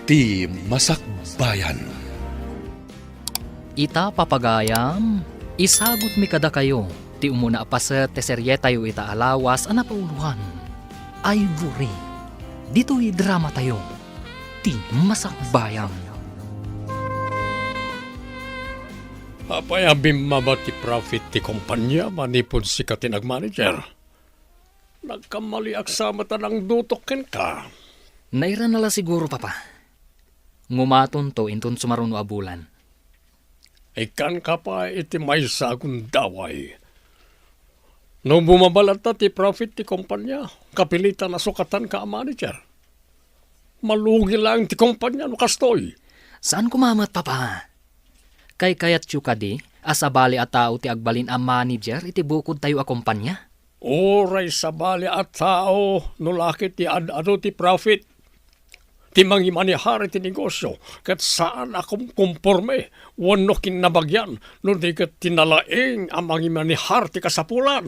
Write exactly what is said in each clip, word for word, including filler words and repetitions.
Ti Masakbayan. Ita, papagayam, isagutmi kadakayo ti umuna a paset ti serietayo ita a lawas a napauloan, Ivory. Ditoy dramatayo, Ti Masakbayan. Apay a bimmaba ti profit ti kompania manipud sika ti nagmanager? Nagkamaliak sa met a nangdutok kenka. Nairana la siguro, Papa. Ngumatonto inton sumaruno a bulan. Ikkanka pay iti maysa a gundaway. No bumaba latta ti profit ti kompania, kapilitan a sukatanka a manager. Malugi laeng ti kompania no kastoy. Saan koma met, Papa. Kaykayatyo kadi a sabali a tao ti agbalin a manager iti bukodtayo a kompania? Uray sabali a tao no la ket ti ad-adu ti profit ti mangimanehar iti negosio ket saan a kumkomporme wenno kinnabagian no di ket ti nalaing a mangimanehar ti kasapulan.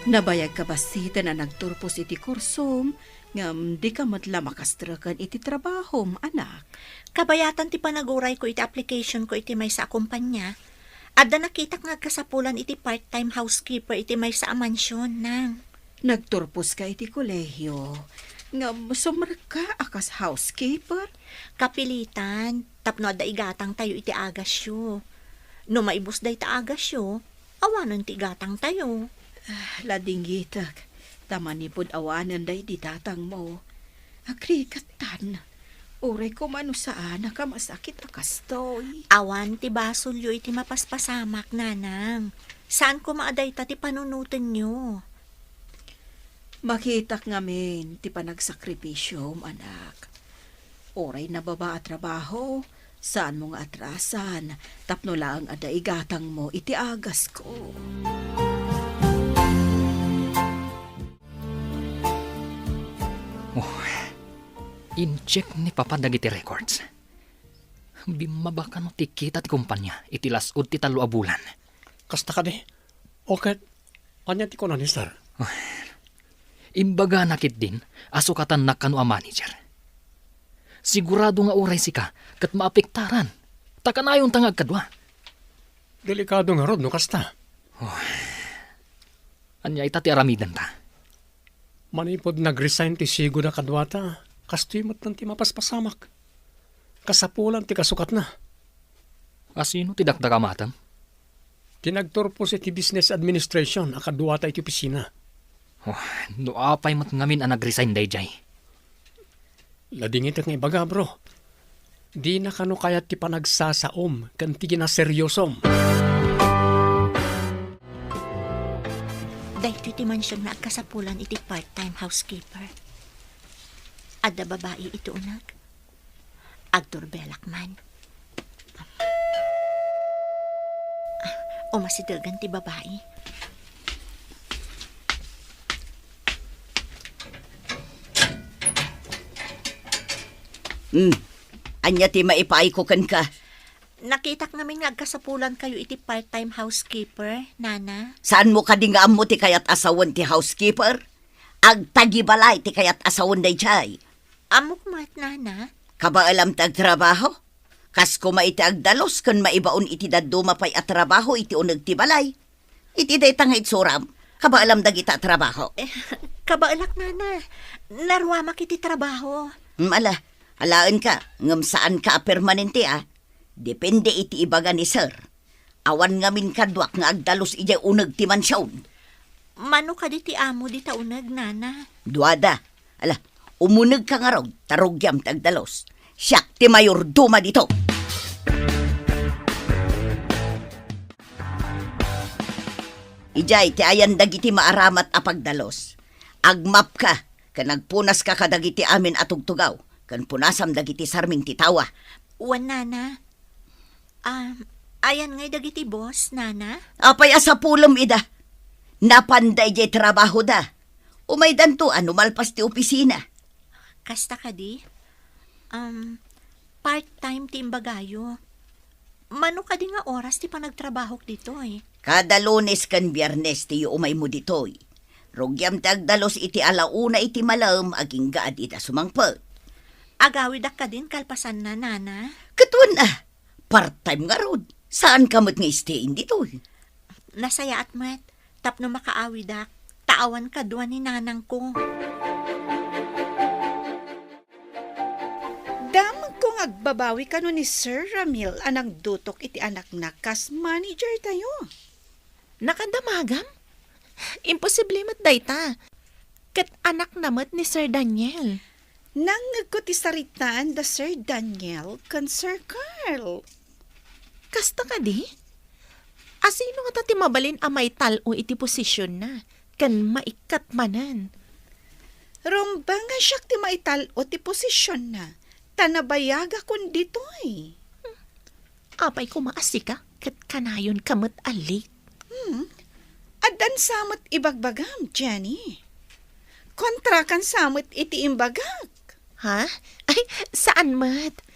Nabayagka bassit a nagturpos iti kursom, ngem dika met la makastreken iti trabahom, anak. Kabayatan ti panagurayko iti applicationko iti maysa a kompania. Adda nakitak nga agkasapulan iti part-time housekeeper iti maysa a mansion, nang. Nagturposka iti kolehio, ngem sumrekka a kas housekeeper? Kapilitan, tapno adda igatangtayo iti agasyo. No maibus dayta agasyo, awanen ti igatangtayo. Ah, ladingitek, ta manipud awanen daydi datangmo. Agrikattan, uray koma no saan a kamasakit a kastoy. Awan ti basolyo iti mapaspasamak, nanang. Saan koma a dayta ti panunotenyo. Makitak ngamin ti panagsakripisyom, anak. Uray nababa a trabaho, saanmo nga atrasan tapno laeng adda igatangmo iti agasko. Oh, in-check ni Papa dagiti records. Bimmaba kano ti kita ti kompania iti las-ud ti tallo a bulan. Kasta kadi? O ket, ania ti kuna ni Sir? Imbagana ketdin a sukatannak kano a manager. Sigurado nga uray sika ket maapektaran, ta kanayonta nga agkadua. Delikado ngarud no kasta. Oh. Ania ita ti aramidenta? Manipud nag-resign ti sigud a kaduata, kastoy met ti mapaspasamak. Kasapulan ti kasukatna. Asino ti dakdakamatem? Ti nagturpos iti business administration a kaduata iti opisina. Oh, no apay met ngamin a nag-resign daydiay? Ladingitek nga ibaga, bro. Dina kano kayat ti panagsasaom ken ti kinaseriosom. Daytoy ti mansion nga agkasapulan iti part-time housekeeper. Adda babai iti uneg. Agdurbelak man. Ah, umasidegen ti babai. Hmm. Ania ti maipaayko kenka? Nakitak ngamin nga agkasapulankayo iti part-time housekeeper, Nana. Saanmo kadi nga ammo ti kayat a sawen ti housekeeper? Agtagibalay ti kayat a sawen daydiay. Ammok met, Nana. Kabaelam ti agtrabaho? Kas koma iti agdalus ken maibaon iti dadduma pay a trabaho iti uneg ti balay. Iti dayta nga itsuram, kabaelam dagita a trabaho. Eh, kabaelak, Nana. Naruamak iti trabaho. Hmm, ala, alaenka, ngem saanka a permanente, a. Depende iti ibaga ni Sir. Awan ngamin kaduak nga agdalus idiay uneg ti mansion. Mano kadi ti amo dita uneg, Nana? Duada. Ala, umunegka ngarud, ta rugiam ti agdalus. Siak ti mayordoma dito. Idiay ti ayan dagiti maaramat a pagdalus. Agmapka, ken agpunaska kadagiti amin a tugtugaw, ken punasam dagiti sarming ti tawa. Wen, Nana. Ah, ayan ngay dagiti boss, Nana? Apay a sapulem ida? Napanda idiay trabahoda. Umaydanto a no malpas ti opisina. Kasta kadi? Um, part-time ti imbagayo. Mano kadi nga oras ti panagtrabahok ditoy? Kada Lunes ken Biernes ti umaymo ditoy. Rugiam ti agdalus iti alauna iti malem agingga a dida sumangpet. Agawidak kadin kalpasanna, Nana? Ket wen a, part-time ngarud. Saanka met nga stay-in ditoy. Nasayaat met tapno makaawidak, ta awan kadua ni nanangko. Damagko nga agbabawi kano ni Sir Ramil a nangdutok iti anakna kas manager tayo. Nakadamagam? Imposible met dayta. Ket anakna met ni Sir Daniel. Nangngegko ti saritaan da Sir Daniel ken Sir Carl. Kasta kadi? Asino ngata ti mabalin a maital-o iti posisionna ken maikkat manen? Rumbeng a siak ti maital-o ti posisionna, ta nabayagakon ditoy. Apay koma a sika ket kanayonka met a late? Hmm. Addan sa met ibagbagam, Jenny. Kontrakan sa met iti imbagak. Ha? Ay, saan met?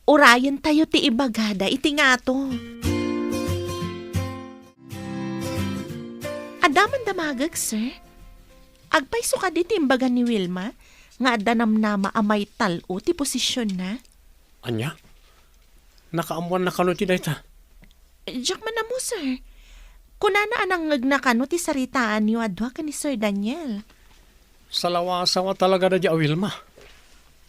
Urayentayo ti ibagada iti ngato. Adda man damagek, sir. Agpayso kadi ti imbaga ni Wilma nga adda namnama a maital-o ti posisionna? Ania? Nakaammoanna kano ti dayta? Diak man ammo, sir. Kunana a nangngegna kano ti saritaanyo a dua ken ni Sir Daniel. Salawasawa talaga daydi a Wilma.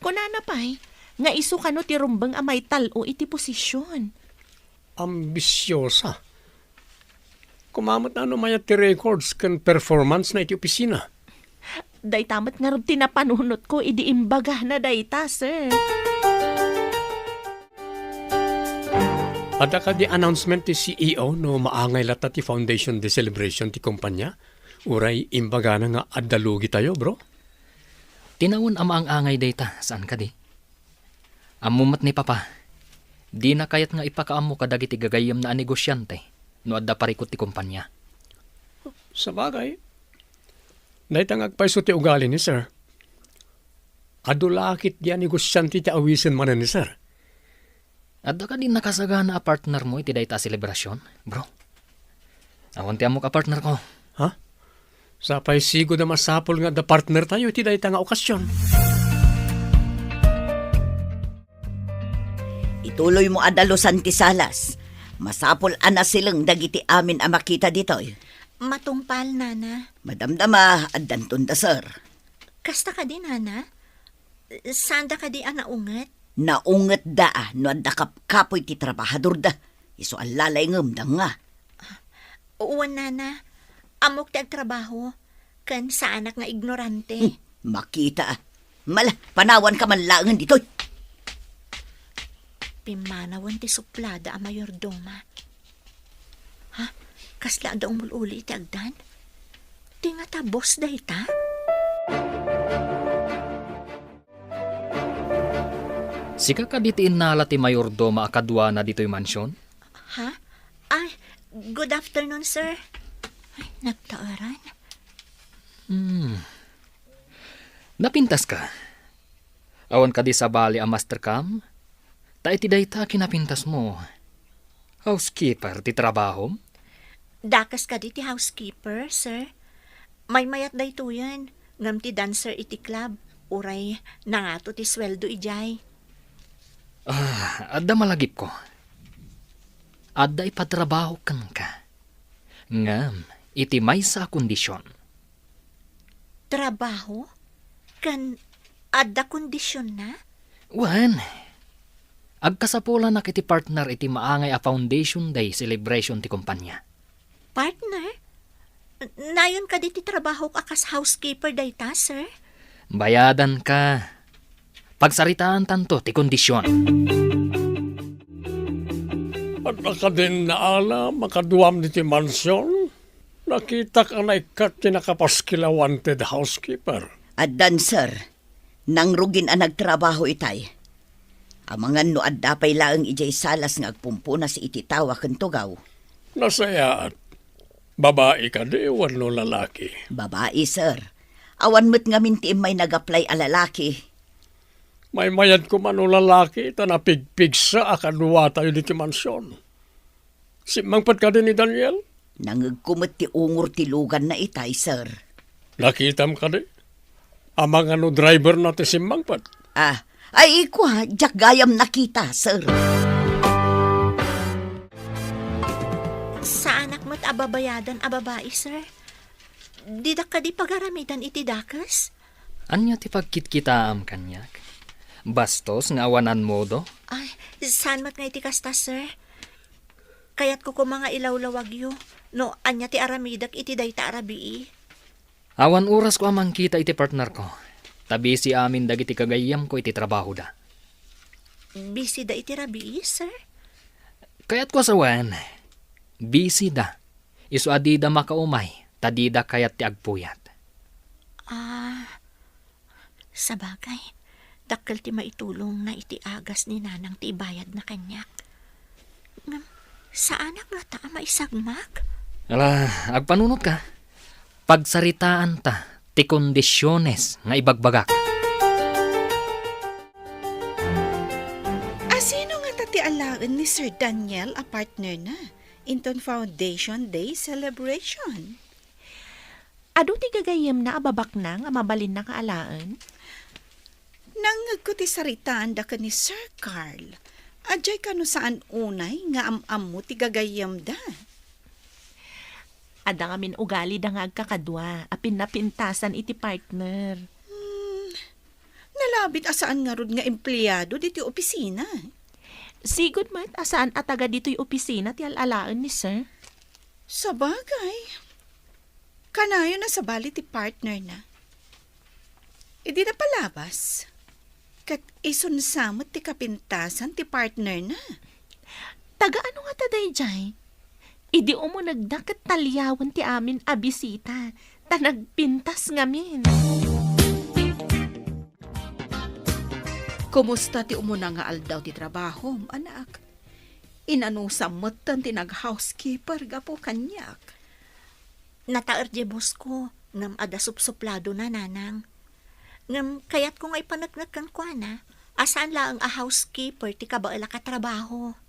Kunana pay nga isu kano ti rumbeng a maital-o iti posision. Ambisiosa. Koma met no mayat ti records ken performance na iti opisina. Dayta met ngarud ti napanunotko idi imbagana dayta, sir. Adda kadi announcement ti C E O no maangay latta ti Foundation Day celebration ti kumpanya? Uray imbagana nga adda lugitayo, bro? Tinawen a maang-angay dayta, saan kadi? Ammo met ni Papa, dina kayat nga ipakaammo kadagiti gagayyemna a negosiante no adda parikut ti kumpanya. Sabagay, dayta nga agpayso ti ugali ni Sir. Adu la ketdi a negosiante ti awisen manen ni Sir. Adda kadi nakasagana a partnermo iti dayta a selebrasyon, bro? Awan ti ammok a partnerko. Ha? Sapay sigud a masapul nga adda partnertayo iti dayta nga okasyon. Ituloymo a dalusan ti salas. Masapul a nasileng dagiti amin a makita ditoy. Matungpal, Nana. Madamdama, addanton da, sir. Kasta kadi, Nana? Saanda kadi a naunget? Naungetda a no adda kapkapoy ti trabahadorda. Isu a lalayngem da nga. Wen, Nana. Ammok ti agtrabaho, ken saanak nga ignorante. Hmm, makita a. Mala, panawanka man laengen ditoy. Pimmanawen ti suplada a mayordoma. Ha? Kasla adda umul-uli iti agdan? Ti ngata boss dayta? Sika kadi ti innala ti mayordoma a kaduana ditoy mansion? Ha? Ay, good afternoon, sir. Ay, nagtaeran. Hmm. Napintaska? Awan kadi sabali a mastercam? Ta iti dayta a kinapintasmo, housekeeper ti trabahom? Dakes kadi ti housekeeper, sir. Maymayat daytoyen, ngem ti dancer iti club, uray nangato ti sueldo idiay. Ah, adda malagipko. Adda ipatrabahok kenka. Ngem, iti maysa a kondision. Trabaho? Ken adda kondisionna? Wen, agkasapulanak iti partner iti maangay a Foundation Day celebration ti kumpanya. Partner? N-, nayon kadi ti trabahok a kas housekeeper dayta, sir? Bayadanka. Pagsaritaantanto ti kondision. Adda kadin naala makaduam diti mansion? Nakitak a naikkat ti nakapaskil a wanted housekeeper. Addan, sir. Nangrugin a nagtrabaho itay. Amangan no adda pay laeng idiay salas nga agpumpunas iti tawa ken tugaw. Nasayaat. Babai kadi wenno lalaki? Babai, sir. Awan met ngamin ti immay nag-apply a lalaki. Maymayat koma no lalaki ta napigpigsa a kaduatayo diti mansion. Simmangpet kadi ni Daniel? Nangegko met ti ungor ti luganna itay, sir. Nakitam kadi? Amangan no driver na ti simmangpet? Ah, ay, kua, diak gayam nakita, sir. Saanak met a babayadan a babai, sir. Didak kadi pagaramidan iti dakes? Ania ti pagkitkitaam kaniak? Bastos nga awanan modo? Ay, saan met nga iti kasta, sir? Kayatko koma nga ilawlawagyo no ania ti aramidek iti dayta a rabii. Awan orasko a mangkita iti partnerko, ta busy amin dagiti gagayyemko iti trabahoda. Busy da iti rabii, sir? Kayatko a sawen, busy da. Isu a dida makaumay, ta dida kayat ti agpuyat. Ah, sabagay, dakkel ti maitulongna iti agas ni Nanang ti ibayadna kaniak. Ngem, saanak ngata a maisagmak? Ala, agpanunotka. Pagsaritaanta ti kondisiones nga ibagbagak. Asino ngata ti alaen ni Sir Daniel a partnerna inton Foundation Day celebration? Adu ti gagayyemna a babaknang a mabalinna nga alaen? Nangngegko ti saritaanda ken ni Sir Carl. Adiay kano saan unay nga am-ammo ti gagayyemda? Adda ngamin ugalida nga agkakadua a pinnapintasan iti partner. Hmm, nalabit a saan ngarud nga empleado ditoy opisina. Sigud met a saan a taga ditoy opisina ti al-alaen ni Sir. Sabagay. Kanayon a sabali ti partnerna. Idi napalabas, ket isunsa met ti kapintasan ti partnerna. Taga ano ngata daydiay? Idi umunegda ket taliawen ti amin a bisita, ta nagpintas ngamin. Kumusta ti umuna nga aldaw ti trabahom, anak? Inanusam metten ti nag-housekeeper gapu kaniak. Nataer diay boss ko, ngem adda supsupladona, Nanang. Ngem kayatko nga ipaneknek kenkuana a saan laeng a housekeeper ti kabaelak a trabaho.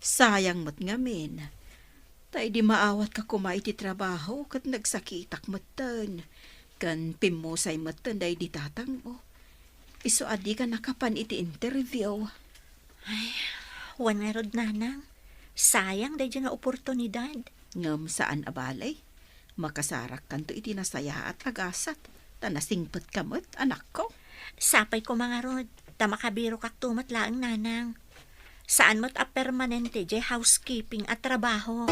Sayang met ngamin. Ta idi maawatka koma iti trabaho ket nagsakitak metten, ken pimmusay metten daydi tatangmo. Isu a dika nakapan iti interview. Ay, wen ngarud, Nanang. Sayang daydiay nga oportunidad. Ngem saan a bale, makasarakkanto iti nasayaat a gasat, ta nasingpetka met, anakko. Sapay koma ngarud, ta makabirokakto met laeng, Nanang. Saan met a permanente diay housekeeping a trabaho.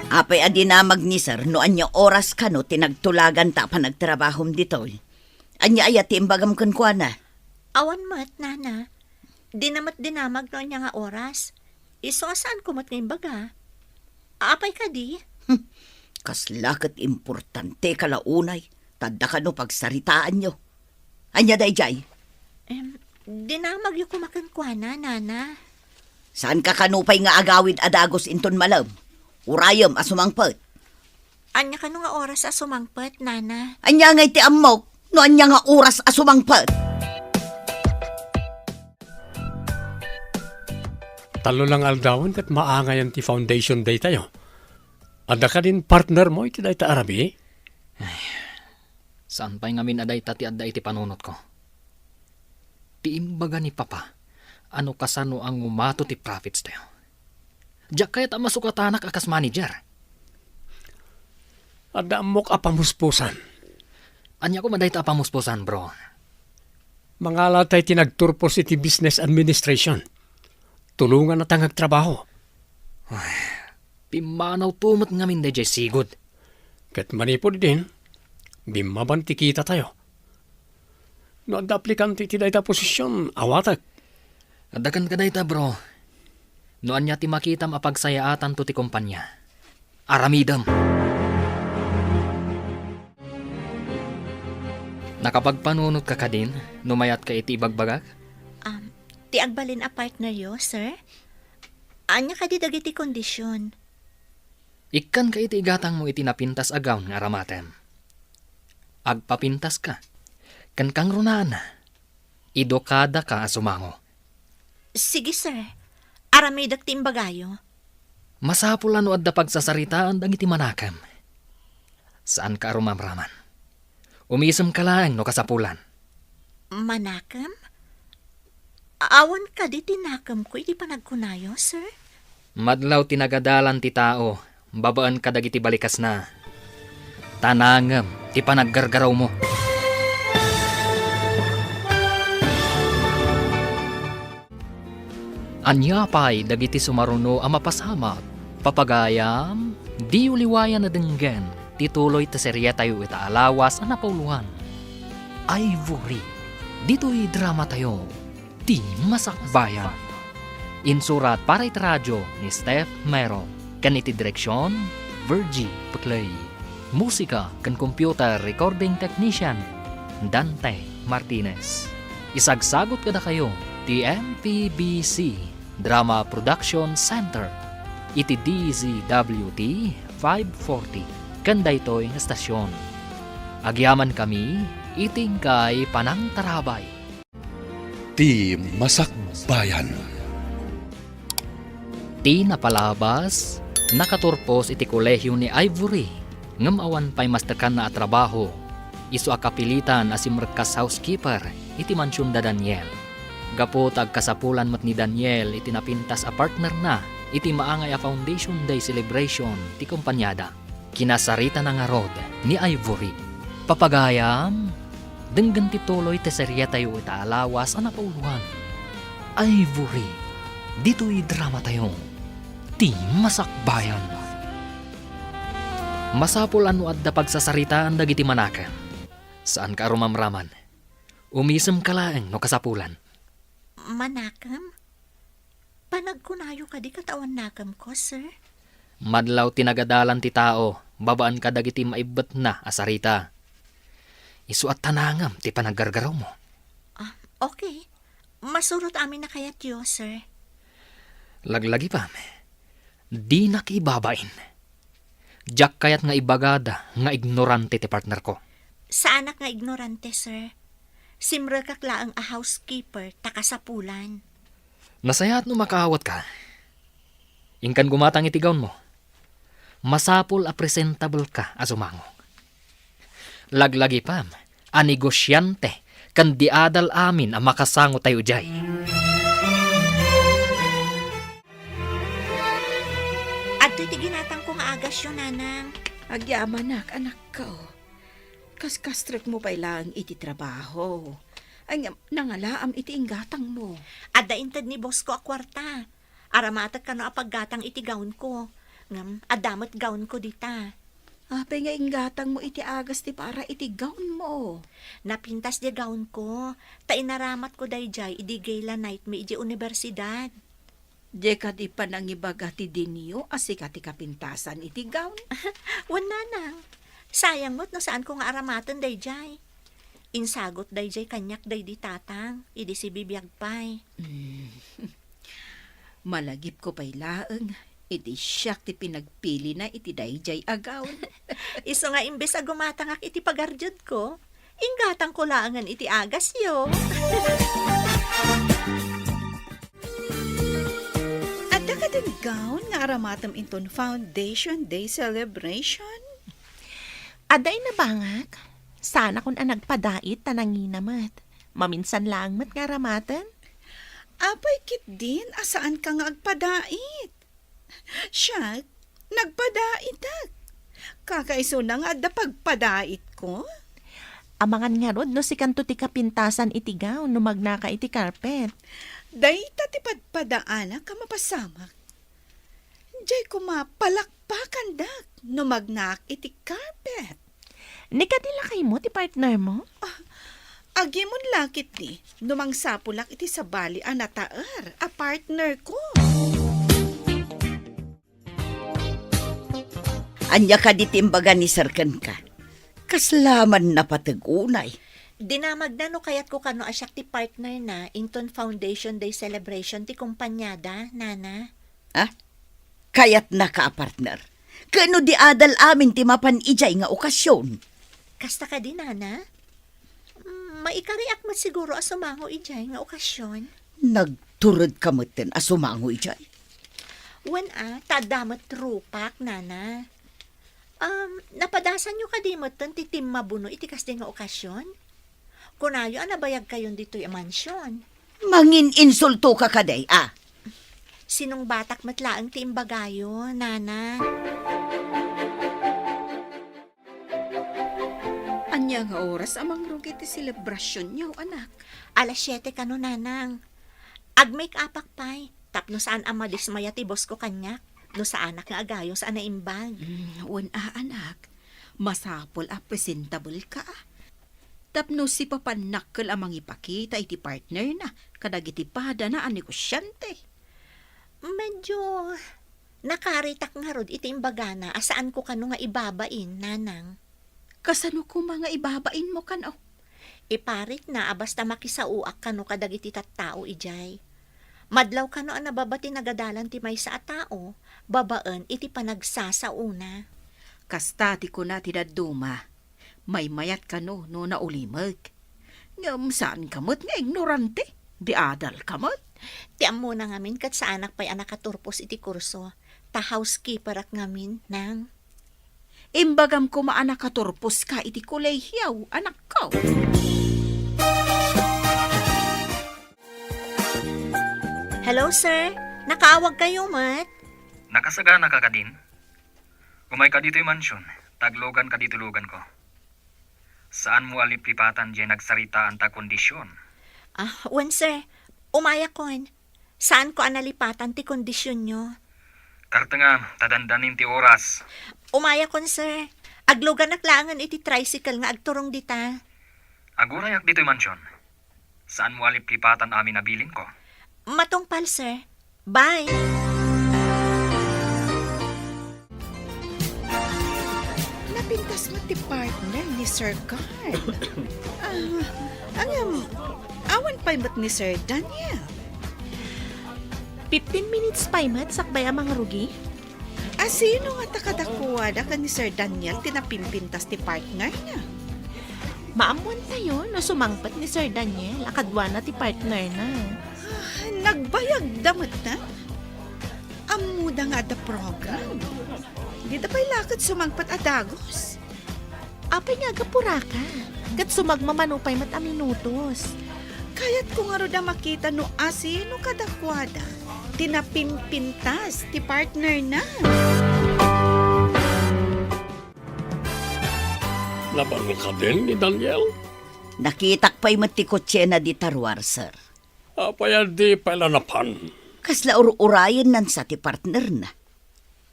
Apay a dinamag ni Sir no ania oras kano ti nagtulaganta a panagtrabahom ditoy? Ania aya ti imbagam kenkuana? Awan met, Nana. Dina met dinamag no ania nga oras. Isu a saanko met nga imbaga. Apay kadi? Hmm, kasla ket importanteka la unay, ta adda kano pagsaritaanyo. Ania daydiay? Em, dinamagyo koma kenkuana, Nana. Saanka kano pay nga agawid a dagus inton malem? Urayem a sumangpet. Ania kano nga oras a sumangpet, Nana? Ania ngay ti ammok no ania nga oras a sumangpet? Tallo lang aldawen ket maangayan ti foundation day tayo. Adda kadin partner mo iti dayta a rabii? Ay, saan pay ngamin a dayta ti adda iti panunotko. Ti imbaga ni Papa a no kasano a ngumato ti profits tayo. Diak kayat a masukatanak a kas manager. Adda ammok a pamuspusan. Ania koma dayta a pamuspusan, bro? Mangala tay ti nagturpos iti business administration. Tulonganna ta nga agtrabaho. Ay, pimmanaw to met ngamin daydiay sigud. Ket manipud idin, bimmaban ti kita tayo. No adda aplikante iti dayta a posisyon, awatek. Adda kenka dayta, bro. No ania ti makitam a pagsayaatanto ti kompania, aramidem. Nakapagpanunotka kadin no mayatka iti ibagbagak? Am, ti agbalin a partneryo, sir? Ania kadi dagiti kondisyon? Ikkanka iti igatangmo iti napintas a gown nga aramatem. Agpapintaska. Ken kangrunaan, idukadaka a sumango. Sige, sir. Aramidek ti imbagayo. Masapul a no adda pagsasaritaan dagiti manakem. Saanka a rumamraman. Umisemka laeng no kasapulan. Manakem? Awan kadi ti nakemko iti panagkunayo, sir? Madlaw ti nagadalan ti tao babaen kadagiti balikasna. Ta nangem ti panaggargarawmo. Ania pay dagiti sumaruno a mapasamak? Papagayam, diyo liwayan a denggen ti tuloy ti serietayo ita a lawas a napauloan. Ivory, ditoy dramatayo, ti Masakbayan. Insurat para iti radio ni Steph Mero, ken iti direksion, Virgie Puclay. Musika ken computer recording technician, Dante Martinez. Isagsagut kadakayo ti M P B C Drama Production Center iti D Z W T five forty ken daytoy nga estasion. Agyamankami iti inkay panangtarabay. Ti Masakbayan. Ti napalabas, nakaturpos iti kolehio ni Ivory, ngem awan pay mastekanna a trabaho. Isu a kapilitan a simrek kas housekeeper iti mansion da Daniel. Gapu ta agkasapulan met ni Daniel iti napintas a partnerna iti maangay a Foundation Day celebration ti kompaniada. Kinasaritana ngarud ni Ivory. Papagayam, denggen ti tuloy ti serietayo ita a lawas a napauloan. Ivory, ditoy dramatayo, ti Masakbayan. Masapul a no adda pagsasaritaan dagiti manakem. Saanka a rumamraman. Umisemka laeng no kasapulan. Manakem? Panagkunayo kadi ket awan nakemko, sir? Madlaw ti nagadalan ti tao babaen kadagiti maibbetna a sarita. Isu a ta nangem ti panaggargarawmo. Ah, okay. Masurot amin a kayatyo, sir. Laglagipam, dinak ibabain. Diak kayat nga ibagada nga ignorante ti partnerko. Saanak nga ignorante, sir. Simrekak laeng a housekeeper ta kasapulan. Nasayaat no makaawatka. Inkan gumatang iti gownmo. Masapul a presentable ka a sumango. Laglagipam a negosiante ken di adal amin a makasango tayo idiay. Adtoy ti ginatangko nga agasyo, nanang. Agyamanak, anakko. Kaskastrekmo pay laeng iti trabaho. Ay, ngem, nangalaam iti inggatangmo. Adda inted ni bossko a kuarta. Aramatek kano a paggatang iti gownko. Ngem, adda met gownko dita. Apay nga inggatangmo iti agas ti para iti gownmo? Napintas diay gownko, ta inaramatko daydiay idi gala night mi idiay universidad. Diay kadi panangibaga ti dinio a sika ti kapintasan iti gown? Wen, nanang. Sayang met no saanko nga aramaten daydiay. Insagut daydiay kaniak daydi tatang, idi sibibiag pay. Mm. Malagipko pay laeng, iti siak ti pinagpilina iti daydiay a gown. Isu nga imbes a gumatangak iti pagardiedko, inggatangko laengen iti agasyo. Adda kadin gown nga aramatem inton Foundation Day celebration? Adda, inabangak. Saanakon a nagpadait ta nangina met. Maminsan laeng met nga aramaten. Apay ketdin a saanka nga agpadait? Siak, nagpadaitak. Kakaisuna nga adda pagpadaitko. Amangan ngarud no sikanto ti kapintasan iti gown no magnaka iti carpet. Dayta ti padpadaanak a mapasamak. Diay koma palakpakandak no magnak iti carpet. Ni kadi lakaymo ti partnermo? Ah, agimon la ketdi no mangsapulak iti sabali a nataer a partnerko. Ania kadi ti imbaga ni Sir kenka? Kasla man napateg unay. Dinamagna no kayatko kano a siak ti partnerna inton Foundation Day celebration ti kompaniada, Nana. Ah? Kayatnaka a partner? Ken no di adal amin ti mapan idiay nga okasion? Kasta kadi, Nana? Mm, maikariak met siguro a sumango idiay nga okasion. Nagturedka metten a sumango idiay? Wen a, ta adda met rupak, nana. Um, napadasanyo kadi metten ti timmabuno iti kasdi nga okasion? Kunayo a nabayagkayon ditoy a mansion. Mangin-insultoka kadi, a? Sinungbatak met laeng ti imbagayo, nana. Ania nga oras a mangrugi ti selebrasionyo, anak? Alas siete kano, nanang. Ag-make-upak pay, tapno saan a madismaya ti boss ko kaniak, no saanak nga agayos a naimbag. Mm, wen a, anak. Masapul a presentable ka. Tapno sipapannakkel a mangipakita iti partnerna kadagiti padana a negosyante. Medyo nakaritak ngarud iti imbagana a saanko kano nga ibabain, nanang. Kasano koma nga ibabainmo kano? Iparitna a basta makisaoak kano kadagiti tattao idiay. Madlaw kano a nababa ti nagadalan ti maysa a tao babaen iti panagsasaona. Kasta ti kuna ti dadduma. Maymayat kano no naulimek. Ngem saan ka met nga ignorante. Di adal ka met. Ti ammona ngamin ket saanak pay a nakaturpos iti kurso. Ta housekeeperak ngamin, nang. Imbagam koma a nakaturpos ka iti kolehiaw, anakko. Hello, sir. Nakaawag kayo met? Nakasagana ka kadin? Umayka ditoy mansion, ta agluganka ditoy luganko. Saanmo a liplipatan diay nagsaritaanta a kondision. Ah, wen, sir. Umayakon. Saanko a nalipatan ti kondisionyo. Kartengam, ta dandanin ti oras. Umayakon, sir. Agluganak laengen iti tricycle nga agturong dita. Agurayak ditoy mansion. Saanmo a liplipatan amin a bilinko. Matungpal, sir. Bye. Napintas met ti partner ni Sir Carl. Ah, ngem, awan pay met ni Sir Daniel. Fifteen minutes pay met sakbay a mangrugi. Asino ngata kadakuada ken ni Sir Daniel ti napimpintas ti partnerna? Maammoantayo no sumangpet ni Sir Daniel a kaduana ti partnerna. Ah, nagbayagda met, a? Ammoda nga adda program. Dida pay la ket sumangpet a dagus. Apay nga agapuraka? Ket sumagmamano pay met a minutos. Kayatko ngarud a makita no asino kadakuada ti napimpintas ti partnerna. Napan kadin ni Daniel? Nakitak pay met ti kotsena dita ruar, sir. Apay a di pay la napan? Kasla ur-urayennan sa ti partnerna.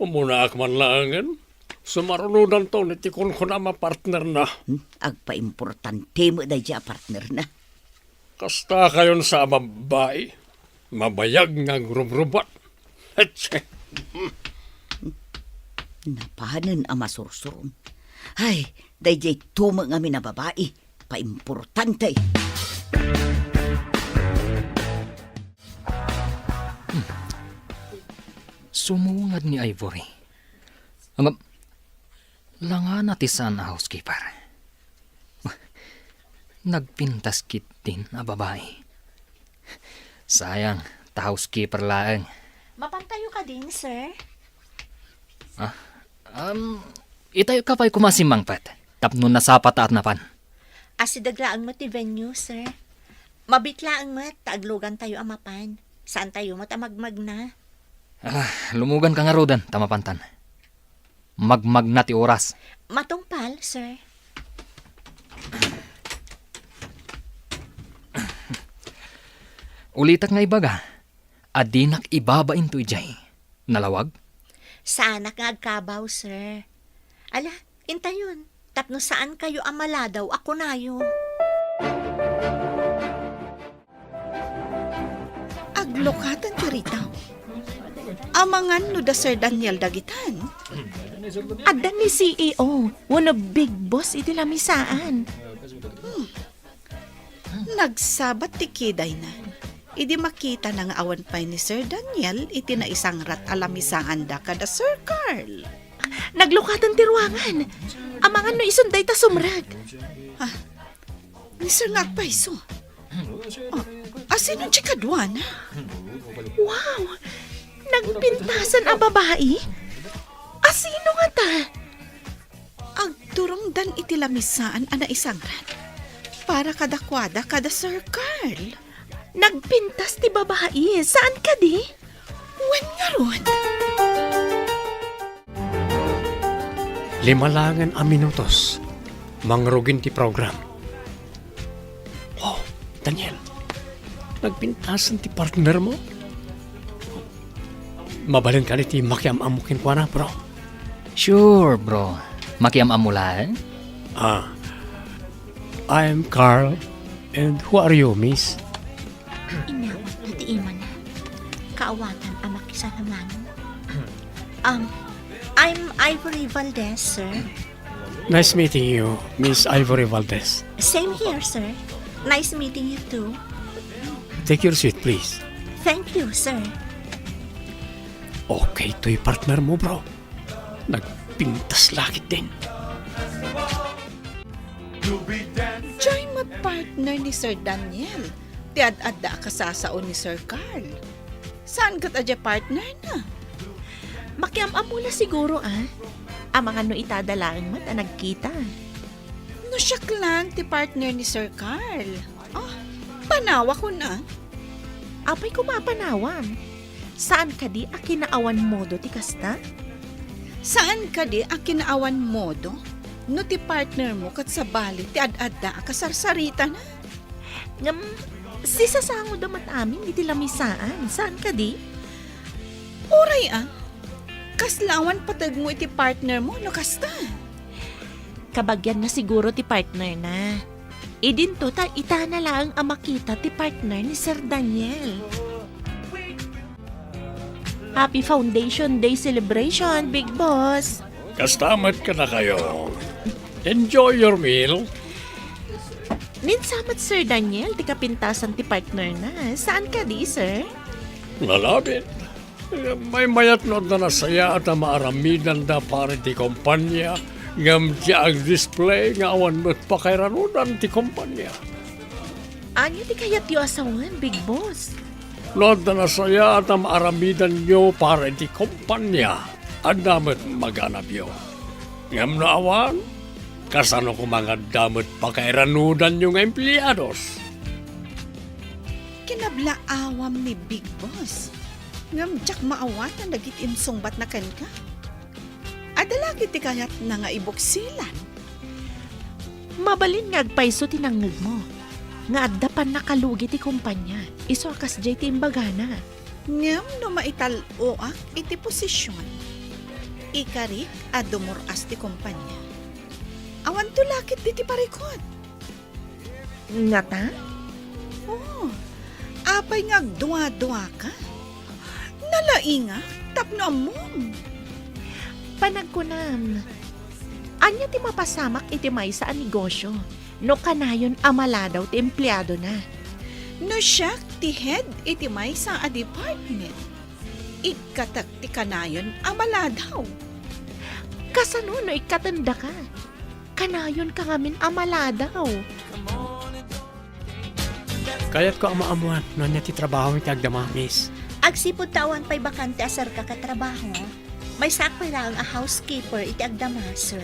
Umunaak man laengen. Sumarunodanton iti kunkunam a partnerna. Hmm, agpaimportante met daydiay a partnerna. Kasta kayon sa a babbai, mabayag nga agrubrubat. Hetse! Napanen a masursuron. Ay, daydiay tumeng amin a babai, paimportante. Hmm. Sumungad ni Ivory. Ngem, langana ti saan a housekeeper. Nagpintas ketdin a babai. Sayang, ta housekeeper laeng. Mapantayo kadin, sir? Ah, um, itayo ka pay koma a simmangpet, tapno nasapa ta a napan. Asideg laeng met ti venue, sir. Mabiit laeng met ta aglugantayo a mapan. Saantayo met a magmagna. Ah, lumuganka ngaruden ta mapantan. Magmagna ti oras. Matungpal, sir. Ulitek nga ibaga a dinak ibabain toy diay. Nalawag? Saanak nga agkabaw, sir. Ala, intayon, tapno saankayo a maladaw a kunayo. Aglukaten ti ritaw. Amangan no da Sir Daniel dagitan. Adda ni C E O wenno big boss iti lamisaan. Hmm. Nagsabat ti kidayna idi makitana nga awan pay ni Sir Daniel iti naisangrat a lamisaanda kada Sir Carl. Naglukaten ti ruangan. Amangan no isun dayta sumrek. Ah, ni Sir nga agpayso. Ah, asino ti kaduana? Wow! Nagpintasan a babai? Asino ngata? Agturongdan iti lamisaan a naisangran para kadakuada kada Sir Carl. Nagpintas ti babai, saan kadi? Wen ngarud. Lima laengen a minutos, mangrugin ti program. Oh, Daniel, nagpintasan ti partner mo? Mabalin kadi ti makiam-ammo kenkuana, bro? Sure, bro. Makiam-ammo laeng? Ah, I'm Carl, and who are you, miss? Inawatna ti imana. Kaawatan a makisalamangan. Um, I'm Ivory Valdez, sir. Nice meeting you, Miss Ivory Valdez. Same here, sir. Nice meeting you too. Take your seat, please. Thank you, sir. Okay toy partner mo, bro. Nagpintas la ketdin. Diay met partner ni Sir Daniel ti ad-adda a kasasao ni Sir Carl. Saan ket a diay partner na? Makiam-ammo la siguro, ah. Amangan no ita da laeng met a nagkita. No siak laeng ti partner ni Sir Carl. Oh, panawakon, ah. Apay koma a panawam? Saan kadi a kinaawan modo ti kasta? Saan kadi a kinaawan modo no ti partner mo ket sabali ti ad-adda a kasarsaritana? Ngem, sisasangoda met amin iti lamisaan. Saan kadi? Uray a, kasla awan pategmo iti partner mo no kasta? Kabagianna siguro ti partner na. Idinto ta itana laeng a makita ti partner ni Sir Daniel. Happy Foundation Day celebration, Big Boss! Kasta met kadakayo. Enjoy your meal. Ninsa met, Sir Daniel, ti kapintasan ti partner na. Saan kadi, sir? Nalabit. Maymayat no adda nasayaat a maaramidanda para iti kompania, ngem diay agdisplay nga awan met pakairanudan ti kompania. Ania ti kayatyo a sawen, Big Boss? No adda nasayaat a maaramidanyo para iti kompania, adda met maganabyo. Ngem no awan, kasano koma nga adda met pakairanudanyo nga empleados? Kinablaawam ni Big Boss, ngem diak maawatan dagiti insungbatna kenka. Adda la ketdi kayatna nga ibuksilan? Mabalin nga agpayso ti nangngegmo, nga adda pannakalugi ti kompania, isu a kasdiay ti imbagana. Ngem no maital-oak iti posision, ikarik a dumur-as ti kompania. Awanto la ketdi ti parikut. Ngata? Oh, apay nga agduaduaka? Nalaingak tapno ammom. Panagkunam, ania ti mapasamak iti maysa a negosio no kanayon a maladaw ti empleadona? No siak ti head iti maysa a department, ikkatek ti kanayon a maladaw. Kasano no ikkatendaka? Kanayonka ngamin a maladaw. Kayatko a maammoan no ania ti trabahom iti agdama, miss. Agsipud ta awan pay bakante a serka ket trabaho, maysaak pay laeng a housekeeper iti agdama, sir.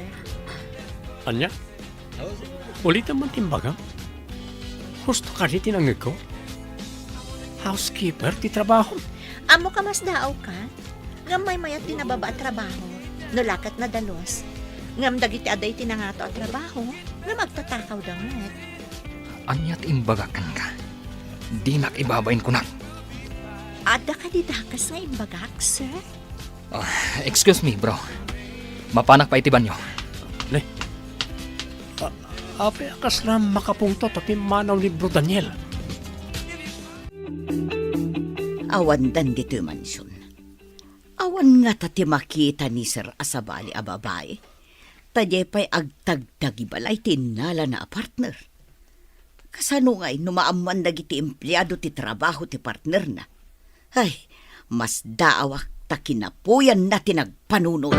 Ania? Ulitem man ti imbagam. Husto kadi ti nangngegko? Housekeeper ti trabahom? Ammok a masdaawka. Ngem maymayat ti nababa a trabaho, no la ket nadalus. Ngem dagiti adda iti nangato a trabaho, ngem agtatakawda met. Ania ti imbagak kenka? Dinak ibabain kunak. Adda kadi dakes nga imbagak, sir? Ah, excuse me, bro. Mapanak pay iti banyo. Ne? A-, apay a kasla makapungtot a pimmanaw ni Bro Daniel? Awandan ditoy mansion. Awan ngata ti makita ni Sir a sabali a babai, ta diay pay agtagtagi balay ti innalana a partner. Kasano ngay no maammoan dagiti empleado ti trabaho ti partnerna? Ay, masdaawak ta kinapuyanna ti nagpanunot.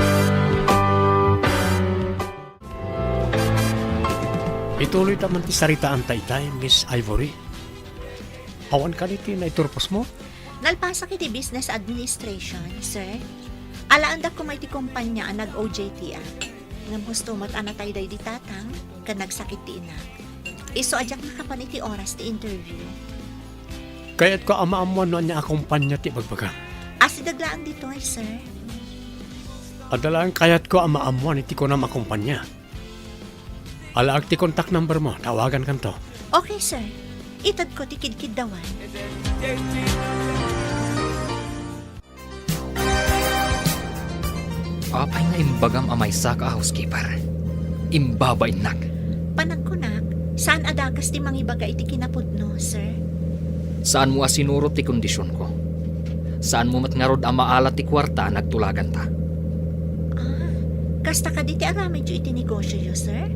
Ituloyta man ti saritaanta itay, Miss Ivory. Awan kadi ti naiturposmo? Nalpasak iti business administration, sir. Alaandak koma iti kompanya a nag-O J T-ak. Ngem husto met a natay daydi tatang ken nagsakit ti inak. Isu a diak makapan iti oras ti interview. Kayatko a maammuan no ania a kompanya ti ibagbagam. Asideg laeng ditoy, sir. Adda laeng kayatko a maammuan iti kunam a kompanya. Alaak ti contact number mo, tawagankanto. Okay, sir. Itedko ti kidkiddawan. Apay nga imbagam a maysaka a housekeeper? Imbabainnak. Panagkunak, saan a dakes ti mangibaga iti kinapudno, sir? Saanmo a sinurot ti kondisionko. Saanmo met ngarud a maala ti kuarta a nagtulaganta. Ah, kasta kadi ti aramidyo iti negosioyo, sir?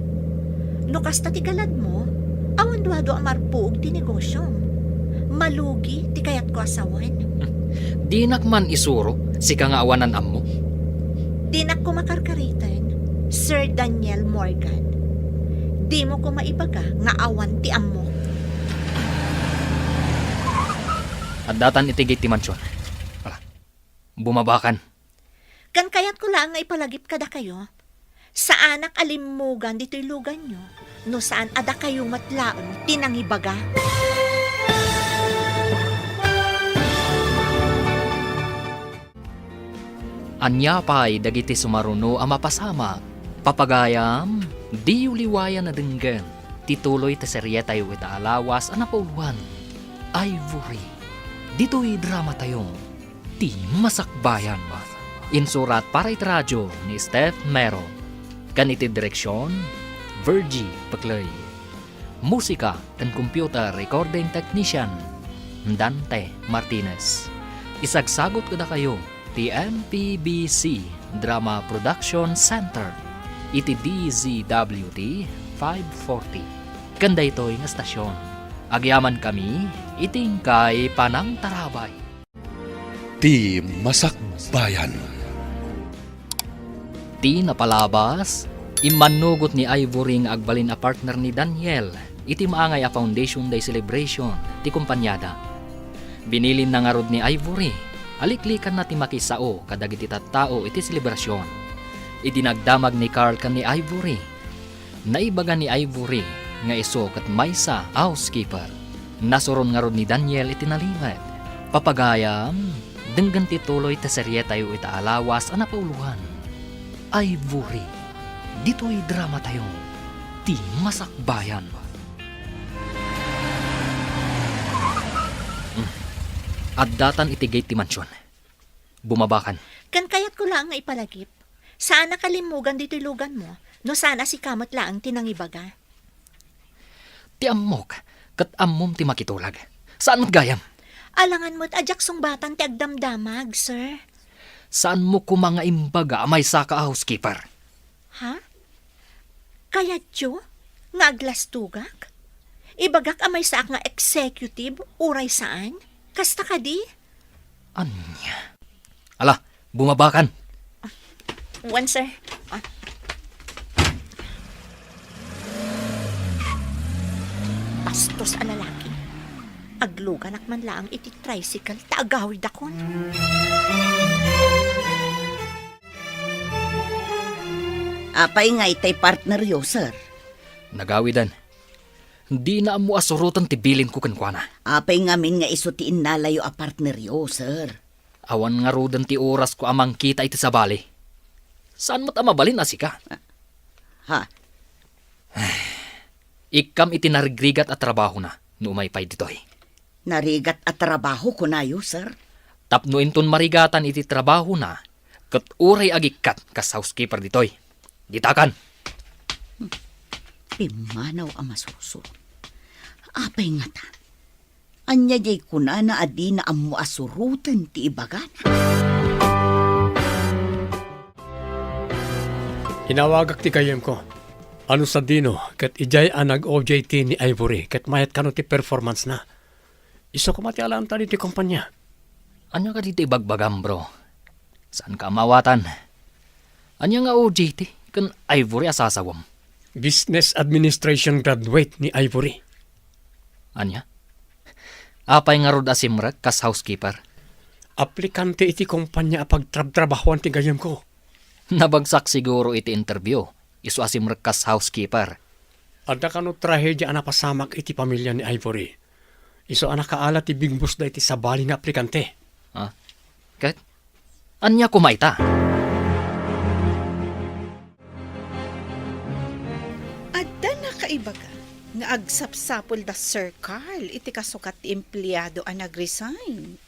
No kasta ti galadmo, awan duadua a marpuog ti negosiom. Malugi ti kayatko a sawen. Dinak man isuro, sika nga awanan ammo. Dinak koma karkariten, Sir Daniel Morgan. Dimo koma ibaga nga awan ti ammo. Addatan iti gate ti mansion. Ala, bumabakan. Ken kayatko laeng nga ipalagip kadakayo, saanak a limmugan ditoy luganyo no saan a dakayo met laeng ti nangibaga. Ania pay dagiti sumaruno a mapasamak? Papagayam, diyo liwayan a denggen ti tuloy ti serietayo ita a lawas a napauloan, Ivory. Ditoy dramatayo, Ti Masakbayan. Insurat para iti radio ni Steph Mero. Ken iti direksion, Virgie Peclay. Musika ken computer recording technician, Dante Martinez. Isagsagut kadakayo ti M P B C Drama Production Center iti D Z W T five forty. Ken daytoy nga estasion, agyamankami iti inkay panangtarabay. Ti Masakbayan. Ti napalabas, immannugot ni Ivory nga agbalin a partner ni Daniel iti Maangay a Foundation Day celebration ti kompaniada. Binilinna ngarud ni Ivory a liklikanna ti makisao kadagiti tattao iti selebrasion. Idi nagdamag ni Carl ken ni Ivory, naibaga ni Ivory nga isu ket maysa a housekeeper. Nasuron ngarud ni Daniel iti nalimed. Papagayam, denggen ti tuloy ti serietayo ita a lawas a napauloan, Ivory. Ditoy dramatayo, Ti Masakbayan. Hmm. Addatan iti gate ti mansion. Bumabakan. Ken kayatko laeng nga ipalagip, saanak a limmugan ditoy luganmo no saan a sika met laeng ti nangibaga. Ti ammok, ket ammom ti makitulag. Saan met gayam? Alangan met a diak sungbatan ti agdamdamag, sir. Saanmo koma nga imbaga a maysaka a housekeeper? Ha? Kayatyo nga aglastogak? Ibagak a maysaak nga executive, uray saan? Kasta kadi? Ania? Ala, bumabakan! Wen, sir. Ah. Bastos a lalaki. Agluganak man laeng iti tricycle ta agawidakon. Apay nga itay partneryo, sir? Nagawidan. Dina ammo a suroten ti bilinko kenkuana. Apay ngamin nga isu ti innalayo a partneryo, sir? Awan ngaruden ti orasko a mangkita iti sabali. Saan met a mabalin a sika? Ha? Ikkam iti narigrigat a trabahona no umay pay ditoy. Narigat a trabaho, kunayo, sir? Tapno inton marigatan iti trabahona, ket uray agikkat kas housekeeper ditoy. Ditakan! Pimmanaw a masursuro. Apay ngata? Ania diay kunana a dina ammo a suroten ti ibagana? Inawagak ti gayyemko. Ano sadino ket idiay a nag-O J T ni Ivory ket mayat kano ti performance na? Isu koma ti alaanta ditoy kompania. Ania kadi ti ibagbagam, bro? Saanka a maawatan? Ania nga O J T ken Ivory a sasawem? Business Administration graduate ni Ivory. Ania? Apay ngarud a simrek kas housekeeper? aplikante iti kompanya a pagtrabtrabahoan ti gayyemko. Nabagsak siguro iti interview, isu a simrek kas housekeeper. Adda kano trahedia a napasamak iti pamilya ni Ivory. Isu a nakaala ti bigbusda iti sabali nga aplikante. Ah, ket ania koma ita? Adda nakaibaga nga agsapsapul da Sir Carl iti kasukat ti empleado a nag-resign.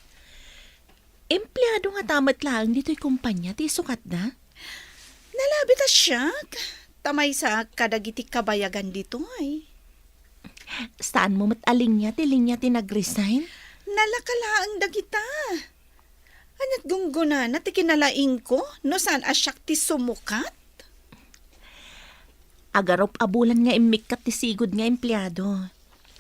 Empleado ngata met laeng ditoy kompanya ti isukatda? Nalabit a siak, ta maysaak kadagiti kabayagan ditoy. Saan mo met a linya ti linya ti nag-resign? Nalaka laeng dagita. Ania't gunggonana ti kinalaingko no saan a siak ti sumukat? Agarup a bulan nga immikkat ti sigud nga empleado.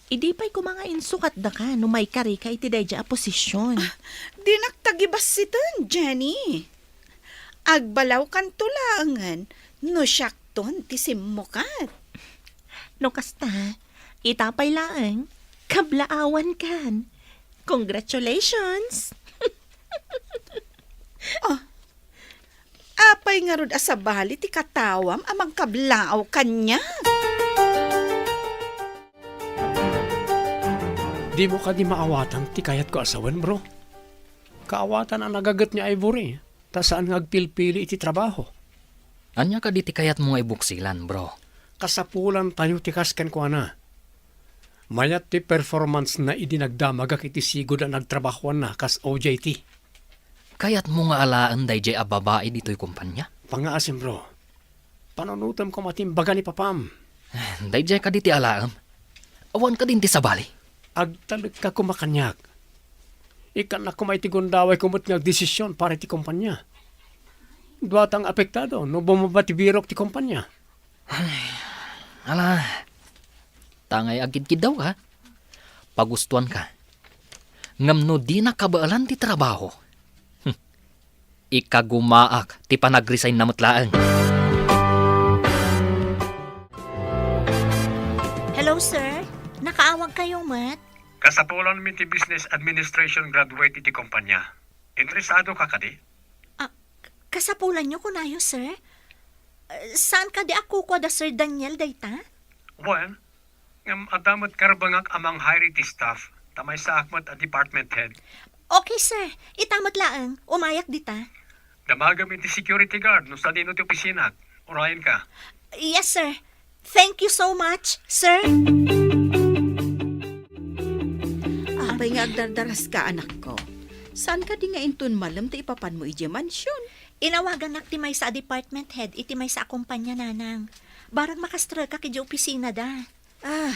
Idi pay koma nga insukatdaka no maikarika iti daydiay a posisyon. Ah, dinak ta gibassiten, Jenny. Agbalawkanto laengen no siakton ti simmukat. No kasta, ita pay laeng, kablaawankan. Congratulations! Ah, apay ngarud a sabali ti katawam a mangkablaaw kaniak? Dimo kadi maawatan ti kayatko a sawen, bro? Kaawatan a nagaget ni Ivory, ta saan nga agpilpili iti trabaho. Ania kadi ti kayatmo nga ibuksilan, bro? Kasapulantayo ti kas kenkuana. Mayat ti performance-na idi nagdamagak iti sigud a nagtrabahoanna kas O J T. Kayatmo nga alaen daydiay a babai ditoy kompanya? Pangngaasim, bro. Panunotem koma ti imbaga ni papam. Daydiay kadi ti alaem? Awan kadin ti sabali? Agtalekka koma kaniak. Ikkannak koma iti gundawayko met nga agdesisyon para iti kompanya. Duatang apektado no bumaba ti birok ti kompanya. Ala, tangay agkidkiddawka. Pagustuanka. Ngem no dina kabaelan ti trabaho, hmm, ikagumaak ti panagresign-na met laeng. Hello, sir. Nakaawagkayo met? Kasapulanmi ti Business Administration graduate iti kompanya. Interesado ka kadi? Ah, k-, kasapulanyo kunayo, sir? Eh, saan kadi a kukua da Sir Daniel dayta? Wen, ngem adda met karbengak a mang-hire iti staff, ta maysaak met a department head. Okay, sir. Ita met laeng, umayak dita. Damagem iti security guard no sadino ti opisinak. Urayenka. Yes, sir. Thank you so much, sir. Apay nga agdardaraska, anakko? Saan kadi nga inton malem ti ipapanmo idiay mansion? Inawagannak ti maysa a department head iti maysa a kompanya, nanang. Barang makastreka idiay opisinada. Ah,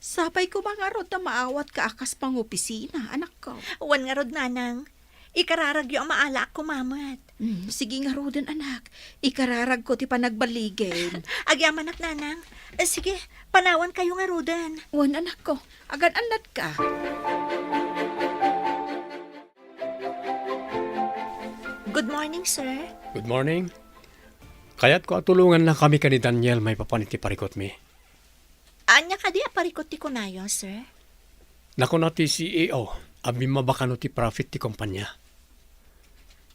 sapay koma ngarud ta maawatka a kas pangopisina, anakko. Wen ngarud, nanang. Ikararagyo a maalaak koma met. Hmm, sige ngaruden, anak. Ikararagko ti panagballigen. Agyamanak, nanang. Eh, sige, panawankayo ngaruden. Wen, anakko. Agan-annatka. Good morning, sir. Good morning. Kayatko a tulongannakami ken ni Daniel maipapan iti parikutmi. Ania kadi a parikut ti kunayo, sir? Nakuna ti C E O a bimmaba kano ti profit ti kompanya.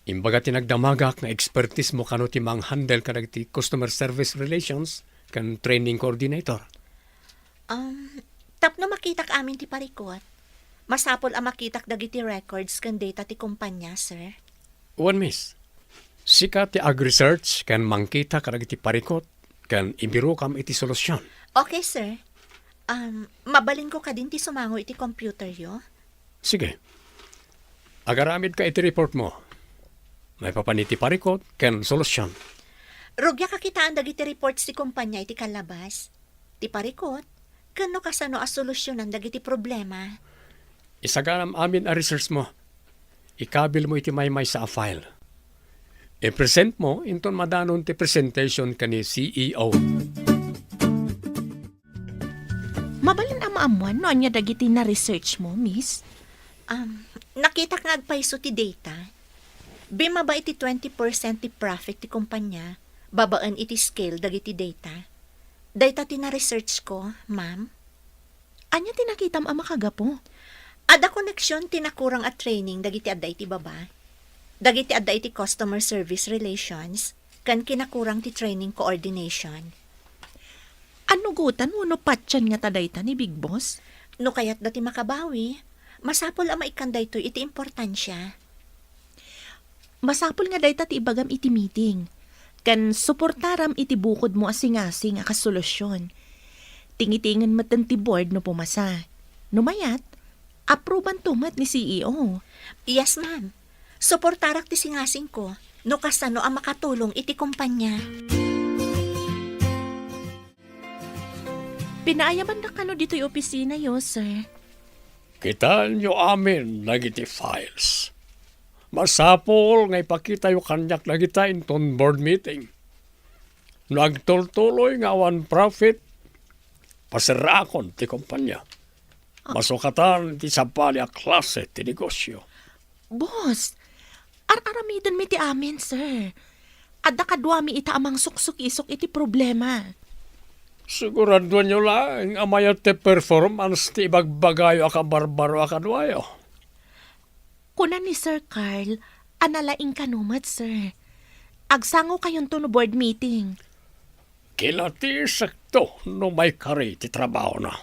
Imbaga ti nagdamagak nga expertise mo kano ti manghandle kadagiti customer service relations ken training coordinator. Um, tapno makitak amin ti parikut, masapul a makitak dagiti records ken data ti kompanya, sir. Wen, miss. Sika ti ag-research ken mangkita kadagiti parikut ken ibirokam iti solusyon. Okay, sir. Um, mabalinko kadin ti sumango iti computeryo? Sige. Agaramidka iti report mo. Maipapan iti parikut ken solusyon. Rugiak a kitaan dagiti reports ti kompanya iti kallabas, ti parikut, ken no kasano a solusyonan dagiti problema. Isaganam amin a research mo. Ikabil mo iti maymaysa a file. I-present mo inton madanon ti presentation ken ni C E O. Mabalin a maammuan no ania dagiti na-research mo, miss? Um, nakitak nga agpayso ti data. Bimmaba iti twenty percent ti profit ti kompanya babaen iti scale dagiti data. Dayta ti na-research ko, ma'am. Ania ti nakitam a makagapu? Adda connection ti nakurang a training dagiti adda iti baba, dagiti adda iti customer service relations, ken kinakurang ti training coordination. Annugotan wenno patien ngata dayta ni Big Boss? No kayatda ti makabawi, masapul a maikkan daytoy iti importansia. Masapul nga dayta ti ibagam iti meeting, ken suportaram iti bukodmo a singasing a kas solusion. Tingitingen metten ti board no pumasa. No mayat, approbanto met ni C E O. Yes, ma'am. Suportarak ti singasingko no kasano a makatulong iti kumpanya. Pinaayamandak kano ditoy opisinayo, sir. Kitaenyo amin dagiti files. Masapul nga ipakitayo kaniak dagita inton board meeting. No agtultuloy nga awan profit, paserraakon ti kumpanya. Masukatan ti sabali a klase ti negosyo. Boss, ar-aramidenmi ti amin, sir. Adda kaduami ita a mangsuksukisok iti problema. Siguraduanyo laeng a mayat ti performance ti ibagbagayo a kabarbaro a kaduayo. Kuna ni Sir Carl a nalaing kano met, sir. Agsangokayonto no board meeting. Kinatisekto no maikari ti trabahona.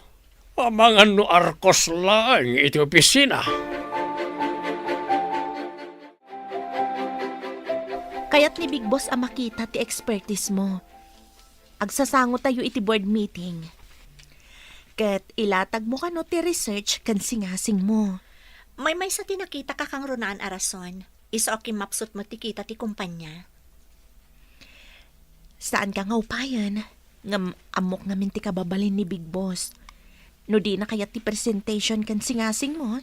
Amangan no arkos laeng iti opisina. Kayat ni Big Boss a makita ti expertise mo. Agsasangotayo iti board meeting. Ket ilatagmo kano ti research ken singasingmo. Maymaysa ti nakitak a kangrunaan a rason. Isu a kimmapsut met ti kita ti kumpanya. Saanka nga upayen, ngem ammok ngamin ti kababalin ni Big Boss. No dina kayat ti presentation ken singasingmo,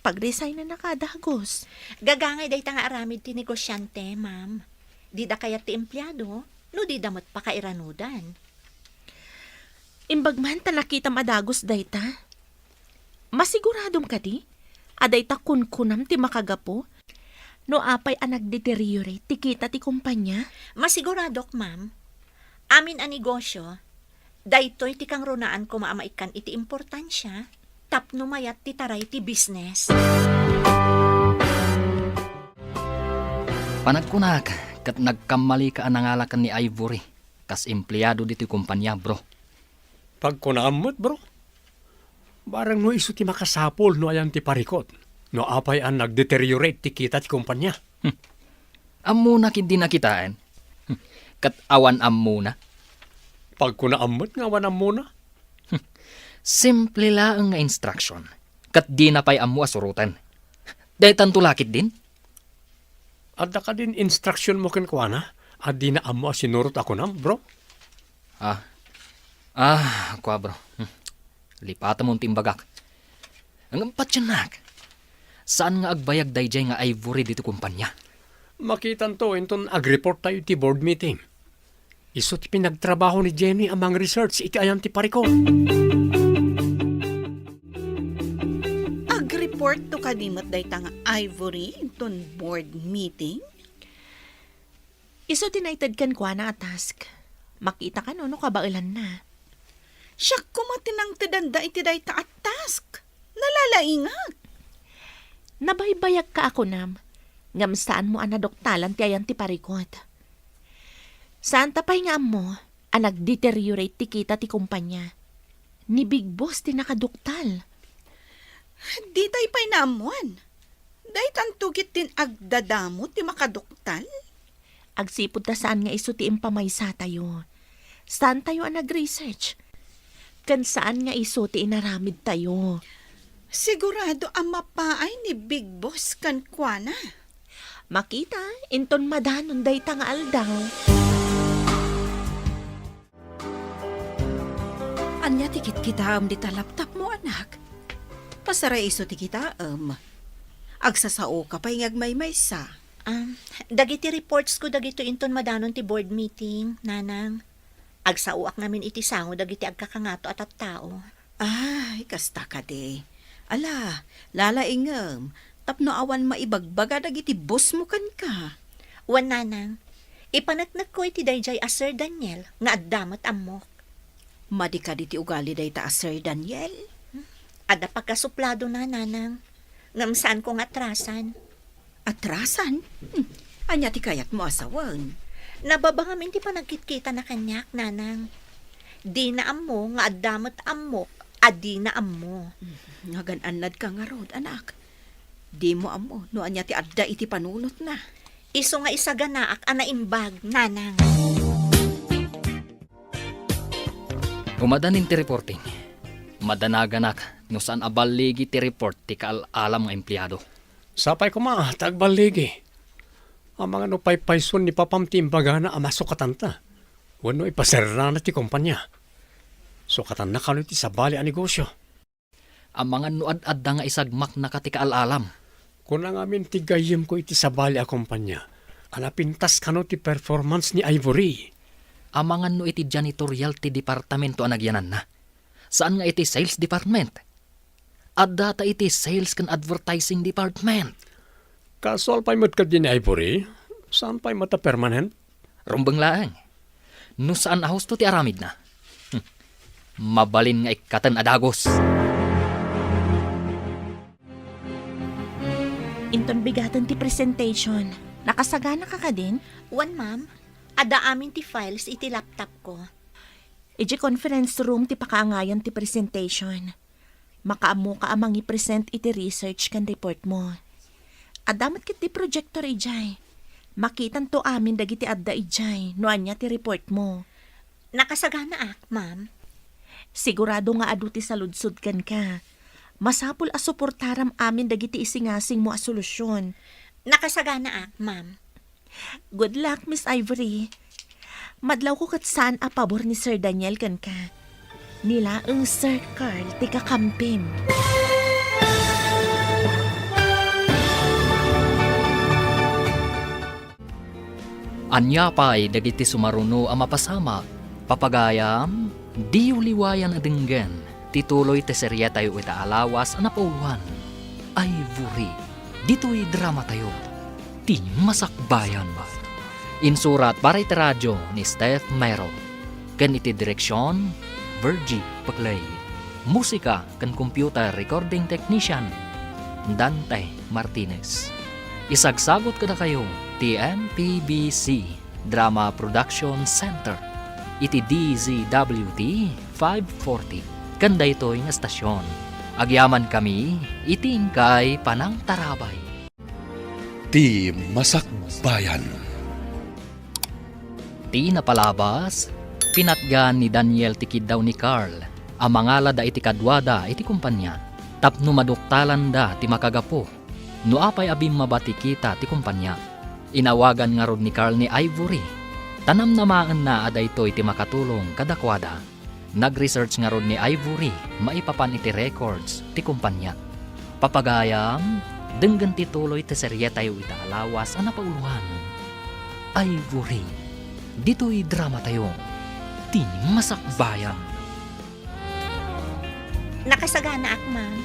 pag-resignennaka a dagus. Gagangay dayta nga aramid ti negosiante, ma'am. Dida kayat ti empleado, no dida met pakairanudan. Imbag man ta nakitam a dagus dayta. Masiguradom kadi a dayta kunkunam ti makagapu no apay a nagdeteriorate ti kita ti kumpanya? Masiguradok, ma'am. Amin a negosyo, daytoy ti kangrunaan koma a maikkan iti importansia tapno mayat ti taray ti business. Panagkunak, ket nagkammalika a nangala ken ni Ivory kas empleado ditoy kumpanya, bro. Pagkunaam met, bro. Barang no isu ti makasapul no ayan ti parikut, no apay a nagdeteriorate ti kita ti kumpanya. Hmm. Ammona ketdi nakitaen. Hmm. Ket awan ammona. Pagkunaam met nga awan ammona. Hmm. Simple laeng nga instruction. Ket dina pay ammo a suroten. Daytanto la ketdin? Adda kadin instruction mo kenkuana a dina ammo a sinurot a kunam, bro? Ah. Ah, kua, bro. Hmm. Lipatemon ti imbagak. Ngem patiennak. Saan nga agbayag daydiay nga Ivory ditoy kumpanya? Makitanto inton agreport tayo iti board meeting. Isu ti pinagtrabaho ni Jenny a mang-research iti ayan ti parikut. Agreport to kadi met dayta nga Ivory inton board meeting? Isu ti naited kenkuana a task. Makita kano no kabaelanna. Siak koma ti nangtedanda iti dayta a task. Nalalaingak. Nabaybayagka a kunam, ngem saanmo a naduktalan ti ayan ti parikut. Saanta pay nga ammo a nagdeteriorate ti kita ti kumpanya. Ni Big Boss ti nakaduktal. Ditay pay naammoan. Daytanto ketdin agdadamo ti makaduktal? Agsipud ta saan nga isu ti impamaysatayo. Saantayo a nag-research. Ken saan nga isu ti inaramidtayo. Sigurado a mapaay ni Big Boss kenkuana. Makita, inton madanon dayta nga aldaw. Ania ti kitkitaem dita laptopmo, anak? Pasaray isu ti kitaem. Agsasaoka pay nga agmaymaysa. Um, dagiti reports ko dagitoy inton madanon ti board meeting, Nanang. Agsaoak ngamin iti sango dagiti agkakangato a tattao. Ay, kasta kadi. Ala, lalaingem, tapno awan maibagbaga dagiti boss mo kenka. Wen, Nanang, ipaneknekko iti daydiay a Sir Daniel nga adda met ammok. Madi kadi ti ugali dayta a Sir Daniel? Adda pagkasupladona, nanang. Ngem saanko nga atrasan. Atrasan? Hmm. Ania ti kayatmo a sawen? Nababa ngamin ti panagkitkitana kaniak, nanang. Dina ammo nga adda met ammok a dina ammo. Hmm. Nagan-annadka ngarud, anak. Dimo ammo no ania ti adda iti panunotna. Isu nga isaganaak a naimbag, nanang. Umadanin ti reporting. Madanaganak no saan a balligi ti report ti kaal-alam nga empleado. Sapay koma ta agballigi. Amangan no paypayson ni papam ti imbagana a masukatanta. Wenno ipaserrana ti kompania. Sukatanna kano iti sabali a negosio. Amangan no ad-adda nga isagmaknaka ti kaal-alam. Kuna ngamin ti gayyemko iti sabali a kompania a napintas kano ti performance ni Ivory. Amangan no iti janitorial ti departamento a nagyananna. Saan nga iti sales department. Adda ta iti sales ken advertising department. Kasual pay met kadi ni Ivory? Saan pay met a permanent? Rumbeng laeng. No saan a husto ti aramidna, hmm, mabalin nga ikkaten a dagus. Inton bigaten ti presentation, nakasaganaka kadin? Wen, ma'am. Adda amin ti files iti laptopko. Idiay conference room ti pakaangayan ti presentation. Makaammoka a mangipresent iti research ken report mo. Adda met ketdi projector idiay. Makitanto amin dagiti adda idiay no ania ti report mo. Nakasaganaak, ma'am. Sigurado nga adu ti saludsod kenka. Masapul a suportaram amin dagiti isingasingmo a solusyon. Nakasaganaak, ma'am. Good luck, Miss Ivory. Madlawko ket saan a pabor ni Sir Daniel kenka. Ni laeng Sir Carl ti kakampim. Ania pay dagiti sumaruno a mapasamak, papagayam? Diyo liwayan a denggen ti tuloy ti serietayo ita a lawas a napauloan, Ivory. Ditoy dramatayo, Ti Masakbayan. Insurat para iti radio ni Steph Mero, ken iti direksion, Virgie Paclay. Musika ken computer recording technician, Dante Martinez. Isagsagut kadakayo ti M P B C Drama Production Center iti D Z W T five forty. Ken daytoy nga estasion, agyamankami iti inkay panangtarabay. Ti Masakbayan. Ti napalabas, pinatgan ni Daniel ti kiddaw ni Carl a mangalada iti kaduada iti kompania tapno maduktalanda ti makagapu no apay a bimmaba ti kita ti kompania. Inawagan ngarud ni Carl ni Ivory ta namnamaenna a daytoy ti makatulong kadakuada. Nag-research ngarud ni Ivory maipapan iti records ti kompania. Papagayam, denggen ti tuloy ti serietayo ita a lawas a napauloan, Ivory. Ditoy dramatayo, Ti Masakbayan. Nakasaganaak, ma'am.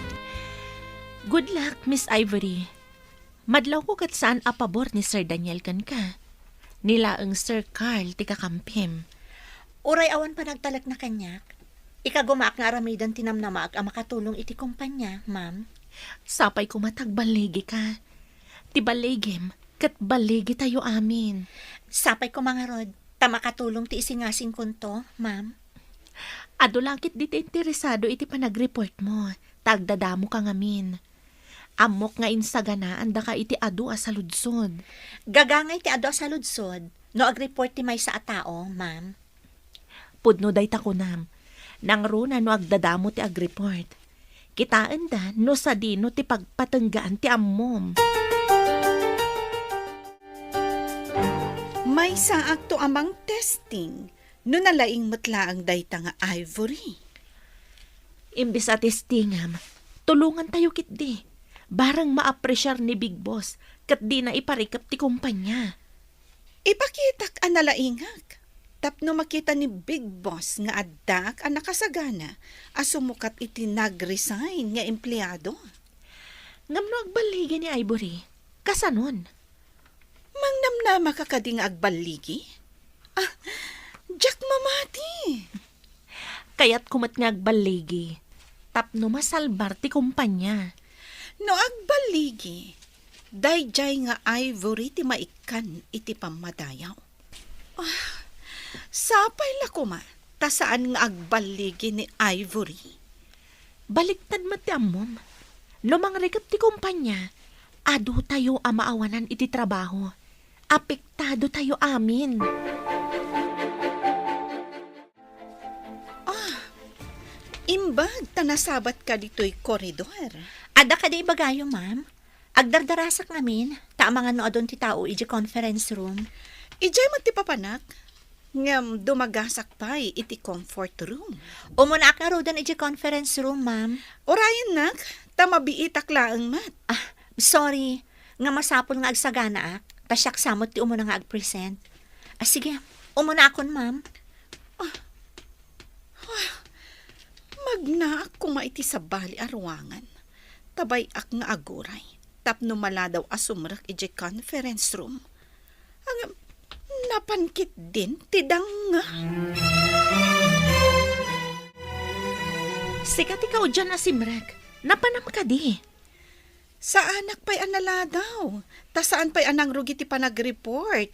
Good luck, Miss Ivory. Madlawko ket saan a pabor ni Sir Daniel kenka. Ni laeng Sir Carl ti kakampim. Uray awan panagtalekna kaniak, ikagumaak nga aramiden ti namnamaak a makatulong iti kompania, ma'am. Sapay koma ta agballigika. Ti balligim ket balligitayo amin. Sapay koma ngarud ta makatulong ti isingasingkonto, ma'am. Adu la ketdi ti interesado iti panagreport mo, ta agdadamoka ngamin. Ammok nga insaganaandaka iti adu a saludsod. Gagangay ti adu a saludsod no agreport ti maysa a tao, ma'am. Pudno dayta kunam. Nangruna no agdadamo ti agreport. Kitaenda no sadino ti pagpatenggaan ti ammom. Maysaakto a mangtesting no nalaing met laeng dayta nga Ivory. Imbes a testingam, tulongantayo ketdi. Bareng maapresiar ni Big Boss ket dina iparikep ti kompania. Ipakitak a nalaingak tapno makita ni Big Boss nga addaak a nakasagana a sumukat iti nag-resign nga empleado. Ngem no agballigi ni Ivory, kasanon? Mangnamnamaka kadi nga agballigi? Ah, diak mamati. Kayatko met nga agballigi. tapno masalbar ti kompania. No agballigi, daydiay nga Ivory ti maikkan iti pammadayaw. Ah, sapay la koma ta saan nga agballigi ni Ivory. Baliktad met ti ammom. No mangrikep ti kompania, adutayo a maawanan iti trabaho. Apektado tayo amin. Ah, imbag ta nasabatka ditoy koridor. Adda kadi ibagayo, ma'am? Agdardarasak ngamin, ta amangan no adun ti tao iti conference room. Idiay met ti papanak, ngem dumagasak pay iti comfort room. Umunaak ngaruden iti conference room, ma'am. Urayennak, ta mabiitak laeng met. Ah, sorry, nga masapul nga agsaganaak, ta siak sa met ti umuna nga agpresent. Ah, sige, umunaakon, ma'am. Ah, ah, magnaak koma iti sabali a ruangan. Ta bay-ak nga aguray tapno maladaw a sumrek idiay conference room. Ngem, napan ketdin ti danga. Sika ti kaudian a simrek. Napanam kadi? Saanak pay a naladaw, ta saan pay a nangrugi ti panagreport.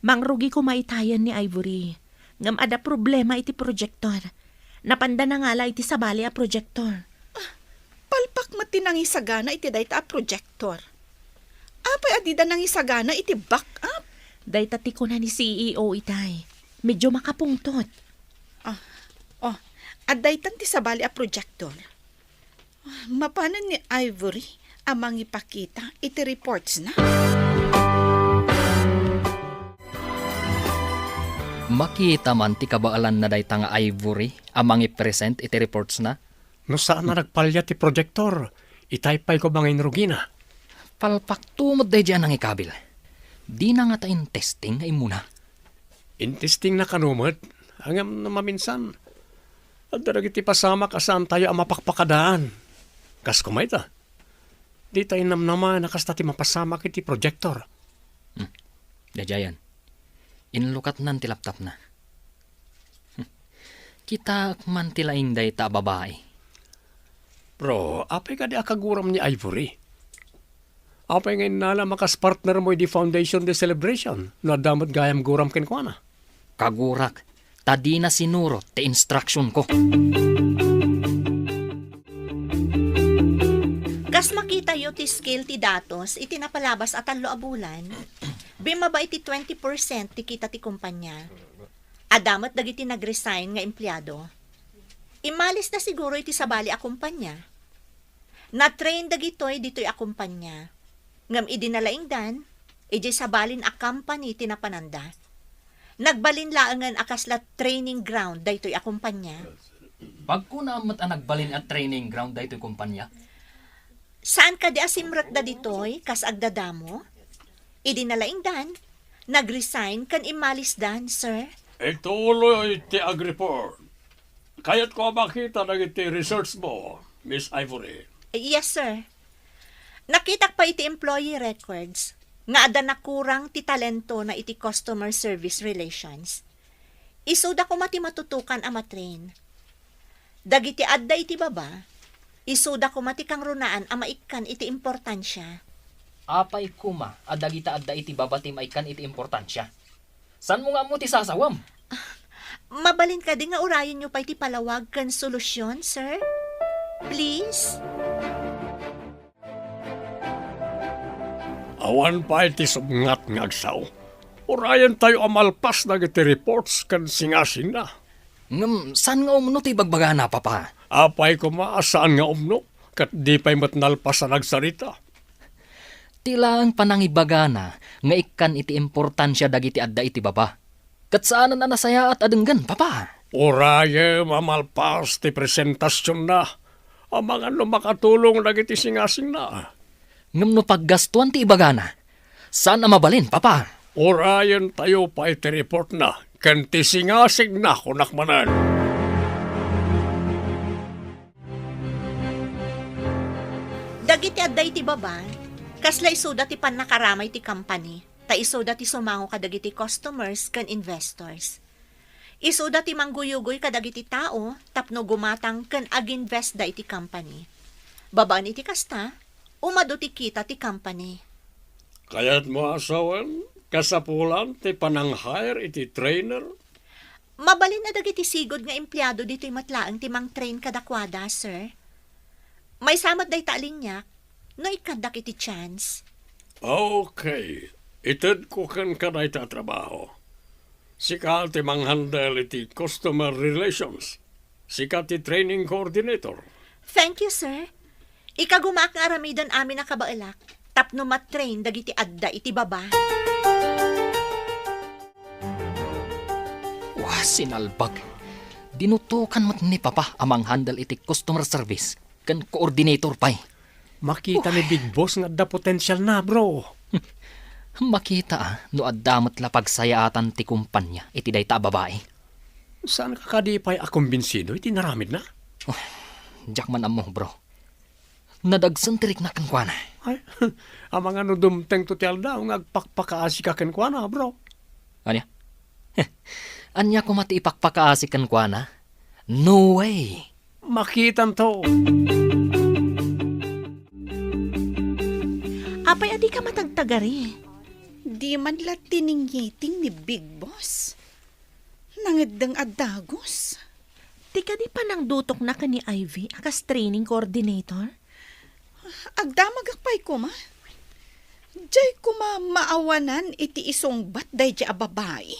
Mangrugi koma itayen ni Ivory. Ngem adda problema iti proyektor. Napanda nangala iti sabali a proyektor. Ah, palpak met ti nangisagana iti dayta a proyektor. Apay a dida nangisagana iti backup? Dayta ti kuna ni C E O itay. Medyo makapungtot. Ah, oh, adda itan ti sabali a proyektor. Mapanen ni Ivory a mangipakita iti reportsna. Makita man ti kabaelanna dayta nga Ivory a mangipresent iti reportsna? No saan a nagpalia ti proyektor, itay pay koma nga inrugina. Palpakto met daydiay a nangikabil. Dina ngata intesting nga immuna? Intestingna kano met, ngem no maminsan, adda dagiti pasamak a saantayo a mapakpakadaan. Kas koma ita, dita innamnama a kasta ti mapasamak iti proyektor. Hmm. Daydiayen, inlukatnan ti laptopna. Hmm. Kitaek man ti laing dayta a babai. Pero, apay kadi a kaguram ni Ivory? Apay nga innalam a kas partnermo idi Foundation Day celebration no adda met gayam guram kenkuana? Kagurak, ta dina sinurot ti instructionko. Kas makitayo ti scale ti datos iti napalabas a tallo a bulan, bimaba iti twenty percent ti kita ti kompania. Adda met dagiti nag-resign nga empleado. Immalisda siguro iti sabali a kompania. Na-train dagitoy ditoy a kompania. Ngem idi nalaingdan, idiay sabalin a company ti napananda. Nagbalin laengen a kasla training ground daytoy a kompania. Pagkunam met a nagbalin a training ground daytoy kompania? Saan kadi a simrekda ditoy kas agdadamo? Idi nalaingdan, nag-resign ken immalisdan, sir. Ituloy ti agreport. Kayatko a makita dagiti research mo, Miss Ivory. Yes, sir. Nakitak pay iti employee records nga adda nakurang ti talentona iti customer service relations. Isuda koma ti matutukan a matrain. Dagiti adda iti baba, isuda koma ti kangrunaan a maikkan iti importansia. Apay koma a dagita adda iti baba ti maikkan iti importansia? Saanmo nga ammo ti sasawem? Mabalin kadi nga urayenyo pay ti palawag ken solusyon, sir? Please? Awan pay ti subngat nga agsao. Urayentayo a malpas dagiti reports ken singasingna. Ngem saan nga umno ti ibagbagana, Papa? Apay koma a saan nga umno, ket di pay met nalpas a nagsarita. Ti laeng panangibagana nga ikkan iti importansia dagiti adda iti baba. Ket saanen a nasayaat a denggen, Papa. Urayem a malpas ti presentasionna, amangan no makatulong dagiti singasingna. Ngem no paggastuan ti ibagana, saan a mabalin, Papa. Urayentayo pay ti reportna ken ti singasingna, kunak manen. Dagiti adda iti baba, kasla isuda ti pannakaramay ti company, ta isuda ti sumango kadagiti customers ken investors. Isuda ti mangguyugoy kadagiti tao tapno gumatang ken aginvestda iti company. Babaen iti kasta, umadu ti kita ti company. Kayatmo a sawen, kasapulan ti panang-hire iti trainer? Mabalin a dagiti sigud nga empleado ditoy met laeng ti mang-train kadakuada, sir. Maysa met dayta a liniak, no ikkaddak iti chance. Okay. Itedko kenka dayta a trabaho. Sika ti mang-handle iti customer relations. Sika ti training coordinator. Thank you, sir. Ikagumaak nga aramiden amin a kabaelak tapno ma-train dagiti adda iti baba. Wah, sinalbag. Dinutokan met ni Papa a mang-handle iti customer service ken coordinator pay. Makita ni Big Boss nga adda potensial na, bro. Makita, ah, no adda met la pagsayaatan ti kumpanya iti dayta a babai. Saanka kadi pay a kumbinsido iti naramidna? Oh, diak man ammo, bro. Nadagsen ti rikna kenkuana. Ay, amangan no dumtengto ti aldaw nga agpakpakaasika kenkuana, bro. Ania? Ania koma ti ipakpakaasi kenkuana? No way! Makitanto. Apay a dika matagtagari? Di man la tininggiting ni Big Boss. Nangeddeng a dagus. Ti kadi panangdutokna ken ni Ivy a kas training coordinator? Agdamagak pay koma. Diay koma maawanan iti isungbat daydiay a babai.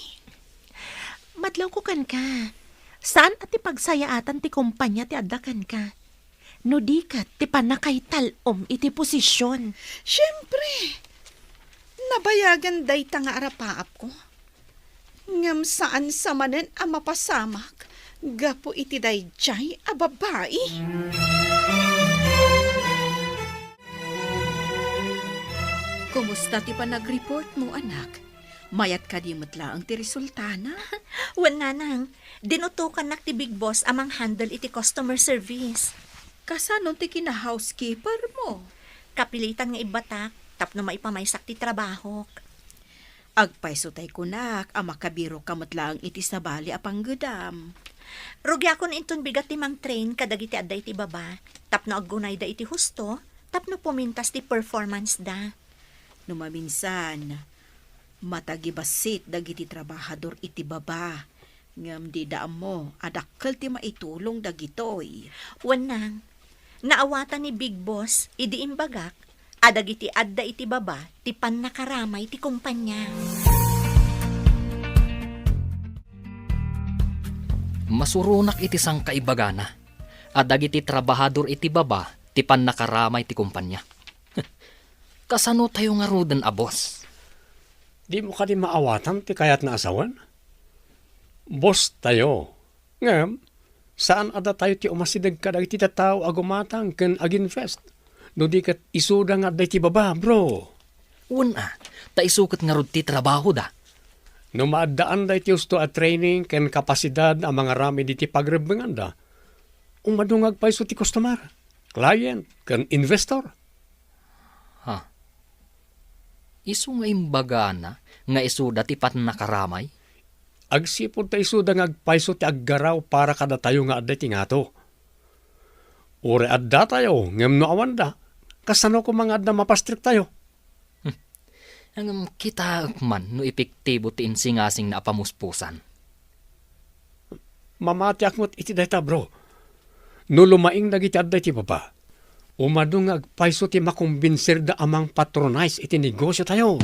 Madlawko kenka. Saan a ti pagsayaatan ti kumpanya ti adda kenka? No di ket ti pannakaital-om iti posision. Siempre, nabayagan dayta nga arapaapko. Ngem saan sa manen a mapasamak gapu iti daydiay a babai. Kumusta ti panagreport mo, anak? Mayat kadi met laeng ti resultana? Wen, nanang, dinutokannak ti Big Boss a mang-handle iti customer service. Kasano ti kina-housekeeper mo? Kapilitan nga ibbatak tapno maipamaysak ti trabahok. Agpayso tay kunak a makabiroka met laeng iti sabali a panggedam. Rugiakon inton bigat ti mang-train kadagiti adda iti baba tapno aggunayda iti husto tapno pumintas ti performance da. No maminsan, matagibassit dagiti trabahador iti baba, ngem dida ammo a dakkel ti maitulong dagitoy. Wen, nang, naawatan ni Big Boss idi imbagak a dagiti adda iti baba ti pannakaramay ti kumpanya. Masuronak iti sangkaibagana a dagiti trabahador iti baba ti pannakaramay ti kumpanya. Kasano tayo ngaruden a boss? Dimo kadi maawatan ti kayatna a sawen? Boss tayo. Ngem, saan a datayo ti umasideg kadagiti tattao a gumatang ken aginvest. No di ket isuda nga adda iti baba, bro. Wen a, ta isu ket ngarud ti trabahoda. No maaddaanda iti husto a training ken kapasidad a mangaramid iti pagrebbenganda, umadu nga agpayso ti customer, client, ken investor. Ha? Isu nga imbagana nga isuda ti pannakaramay? Agsipud ta isuda nga agpayso ti aggaraw para kadatayo nga adda iti ngato. Uray addatayo, ngem no awanda, kasano koma nga adda mapastriktayo? Hmm. Ngem kitaek man no epektibo ti insingasingna a pamuspusan. Mamatiak met iti dayta, bro. No lumaing dagiti adda iti baba, umadu nga agpayso ti makombinsirda a mangpatronize iti negosiotayo.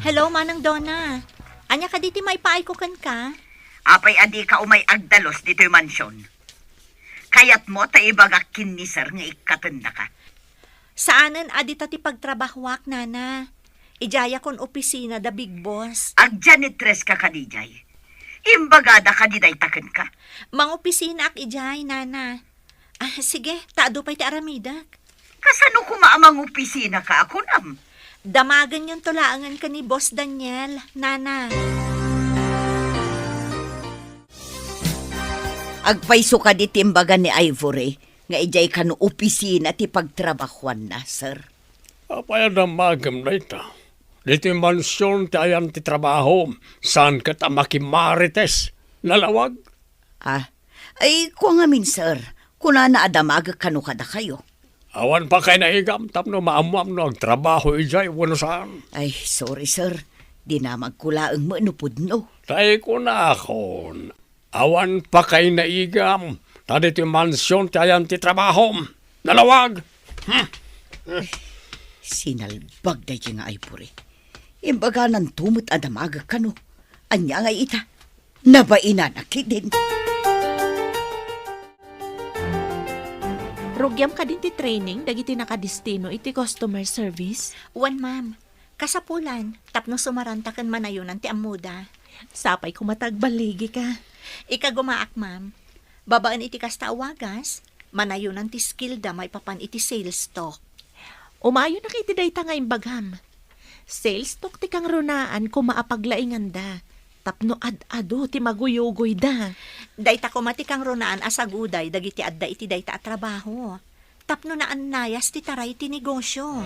Hello, Manang Donna. Ania kadi ti maipaayko kenka? Apay a dika umay agdalus ditoy mansion? Kayatmo ta ibagak ken ni Sir nga ikkatennaka? Saanen a dita ti pagtrabahoak, Nana. Idiayakon opisina da Big Boss. Agjanitress ka kadi idiay? Imbagada kadi dayta kenka? Mangopisinaak idiay, Nana. Ah, sige, ta adu pay ti aramidek. Kasano koma a mangopisinaka a kunam? Damagenyonto laengen ken ni Boss Daniel, Nana. Agpayso kadi ti imbaga ni Ivory nga idiay kano opisina ti pagtrabahoanna, sir? Apay a damagem dayta? Ditoy mansion ti ayan ti trabaho, saan ket a makimarites. Nalawag? Ah, ay, kua ngamin, sir. Kunana a damagek kano kadakayo. Awan pakainaigam tapno maammoam no agtrabaho idiay wenno saan. Ay, sorry, sir. Dinamagko laeng met no pudno. Tay kunakon, awan pakainaigam, ta ditoy mansion ti ayan ti trabahom. Nalawag! Hmm. Sinalbag daydi nga Ivory. Imbagananto met a damagek kano. Ania nga ita? Nabainana ketdin. Rugiam kadin ti training dagiti nakadestino iti customer service? Wen, ma'am. Kasapulan, tapno sumaranta ken manayonan ti ammoda. Sapay koma ta agballigika. Ikagumaak, ma'am. Babaen iti kasta a wagas, manayonan ti skillda maipapan iti sales talk. Umayonak iti dayta nga imbagam. Sales talk ti kangrunaan koma a paglainganda tapno ad-adu ti maguyugoyda. Dayta koma ti kangrunaan a saguday dagiti adda iti dayta a trabaho tapno naannayas ti taray ti negosio.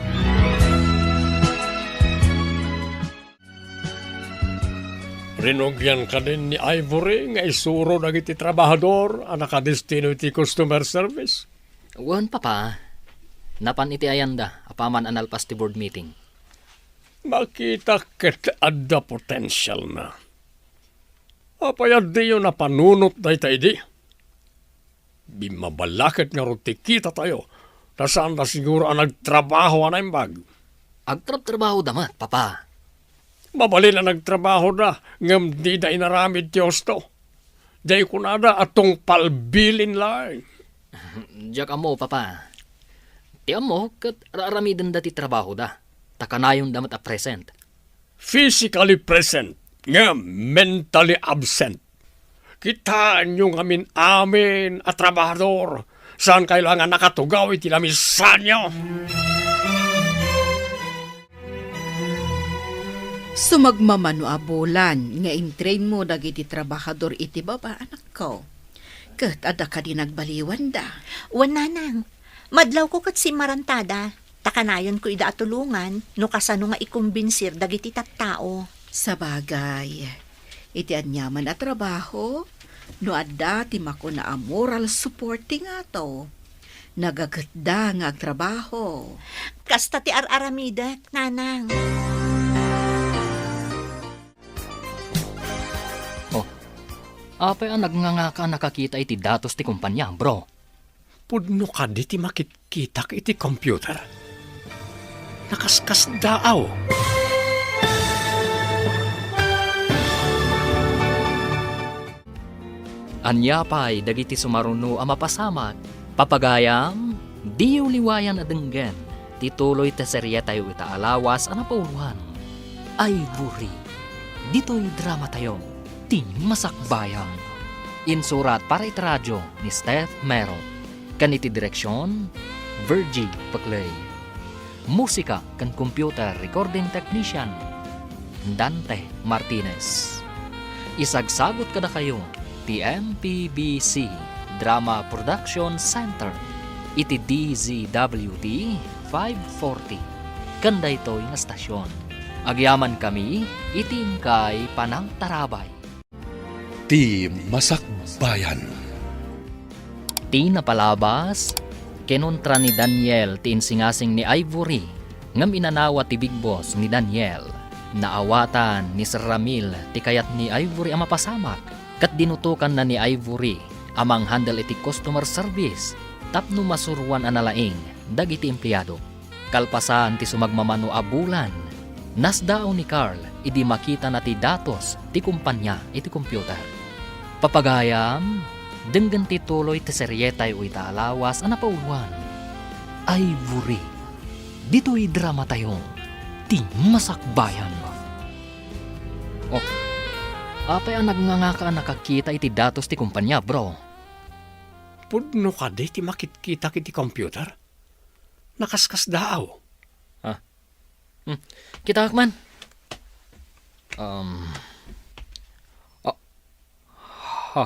Rinugian kadin ni Ivory nga isuro dagiti trabahador a nakadestino iti customer service? Wen, Papa. Napan iti ayanda apaman a nalpas ti board meeting. Makita ket adda potensialna. Apay a diyo napanunot dayta idi? Bimmabalaket ngarud ti kitatayo, ta saanda siguro a nagtrabaho a naimbag. Agtrabtrabahoda met, Papa. Mabalin a nagtrabahoda, ngem dida inaramid ti husto. Diay kunada a tungpal bilin laeng. Diak ammo, Papa. Ti ammo, ket ar-aramidenda ti trabahoda, ta kanayonda met a present. Physically present, ngem mentally absent. Kitaenyo ngamin amin a trabahador, saankayo la nga nakatugaw iti lamisanyo. Sumagmamano a bulan nga intrainmo dagiti trabahador iti baba, anakko. Ket adda kadi nagbaliwanda? Wen, nanang. Madlawko ket simmarantada, ta kanayonko ida a tulongan no kasano nga ikombinsir dagiti tattao. Sabagay, iti aniaman a trabaho, no adda ti makuna a moral support ti ngato, nagaketda nga agtrabaho. Kasta ti ar-aramidek, nanang. Oh, apay a nagngangaka a nakakita iti datos ti kompania, bro? Pudno kadi ti makitkitak iti computer? Nakaskasdaaw. Ania pay dagiti sumaruno a mapasamak? Papagayam, diyo liwayan a denggen ti tuloy ti serietayo ita a lawas a napauluan, Ivory. Ditoy dramatayo, ti Masakbayan. Insurat para iti radio ni Steph Mero, ken iti direksion, Virgie Peclay. Musika ken computer recording technician, Dante Martinez. Isagsagut kadakayo ti M P B C Drama Production Center iti D Z W T five forty ken daytoy nga stasyon. Agyamankami iti inkay panangtarabay. Ti Masakbayan. Ti napalabas, kinontra ni Daniel ti insingasing ni Ivory, ngem inanawa ti Big Boss ni Daniel. Naawatan ni Sir Ramil ti kayat ni Ivory a mapasamak, ket dinutokanna ni Ivory a manghandle iti customer service tapno masuroan a nalaing dagiti empleyado. Kalpasan ti sumagmamano a bulan, nasdaaw ni Carl idi makitana ti datos ti kompania iti computer. Papagayam, denggen ti tuloy ti serietayo ita a lawas a napauluan, Ivory. Ditoy dramatayo, ti Masakbayan. Oh, apay a nagngangaka a nakakita iti datos ti kompania, bro? Pudno kadi ti makitkitak iti computer? Nakaskasdaaw. Ah. Hmm. Kitaak man. Um. Ah. Ha.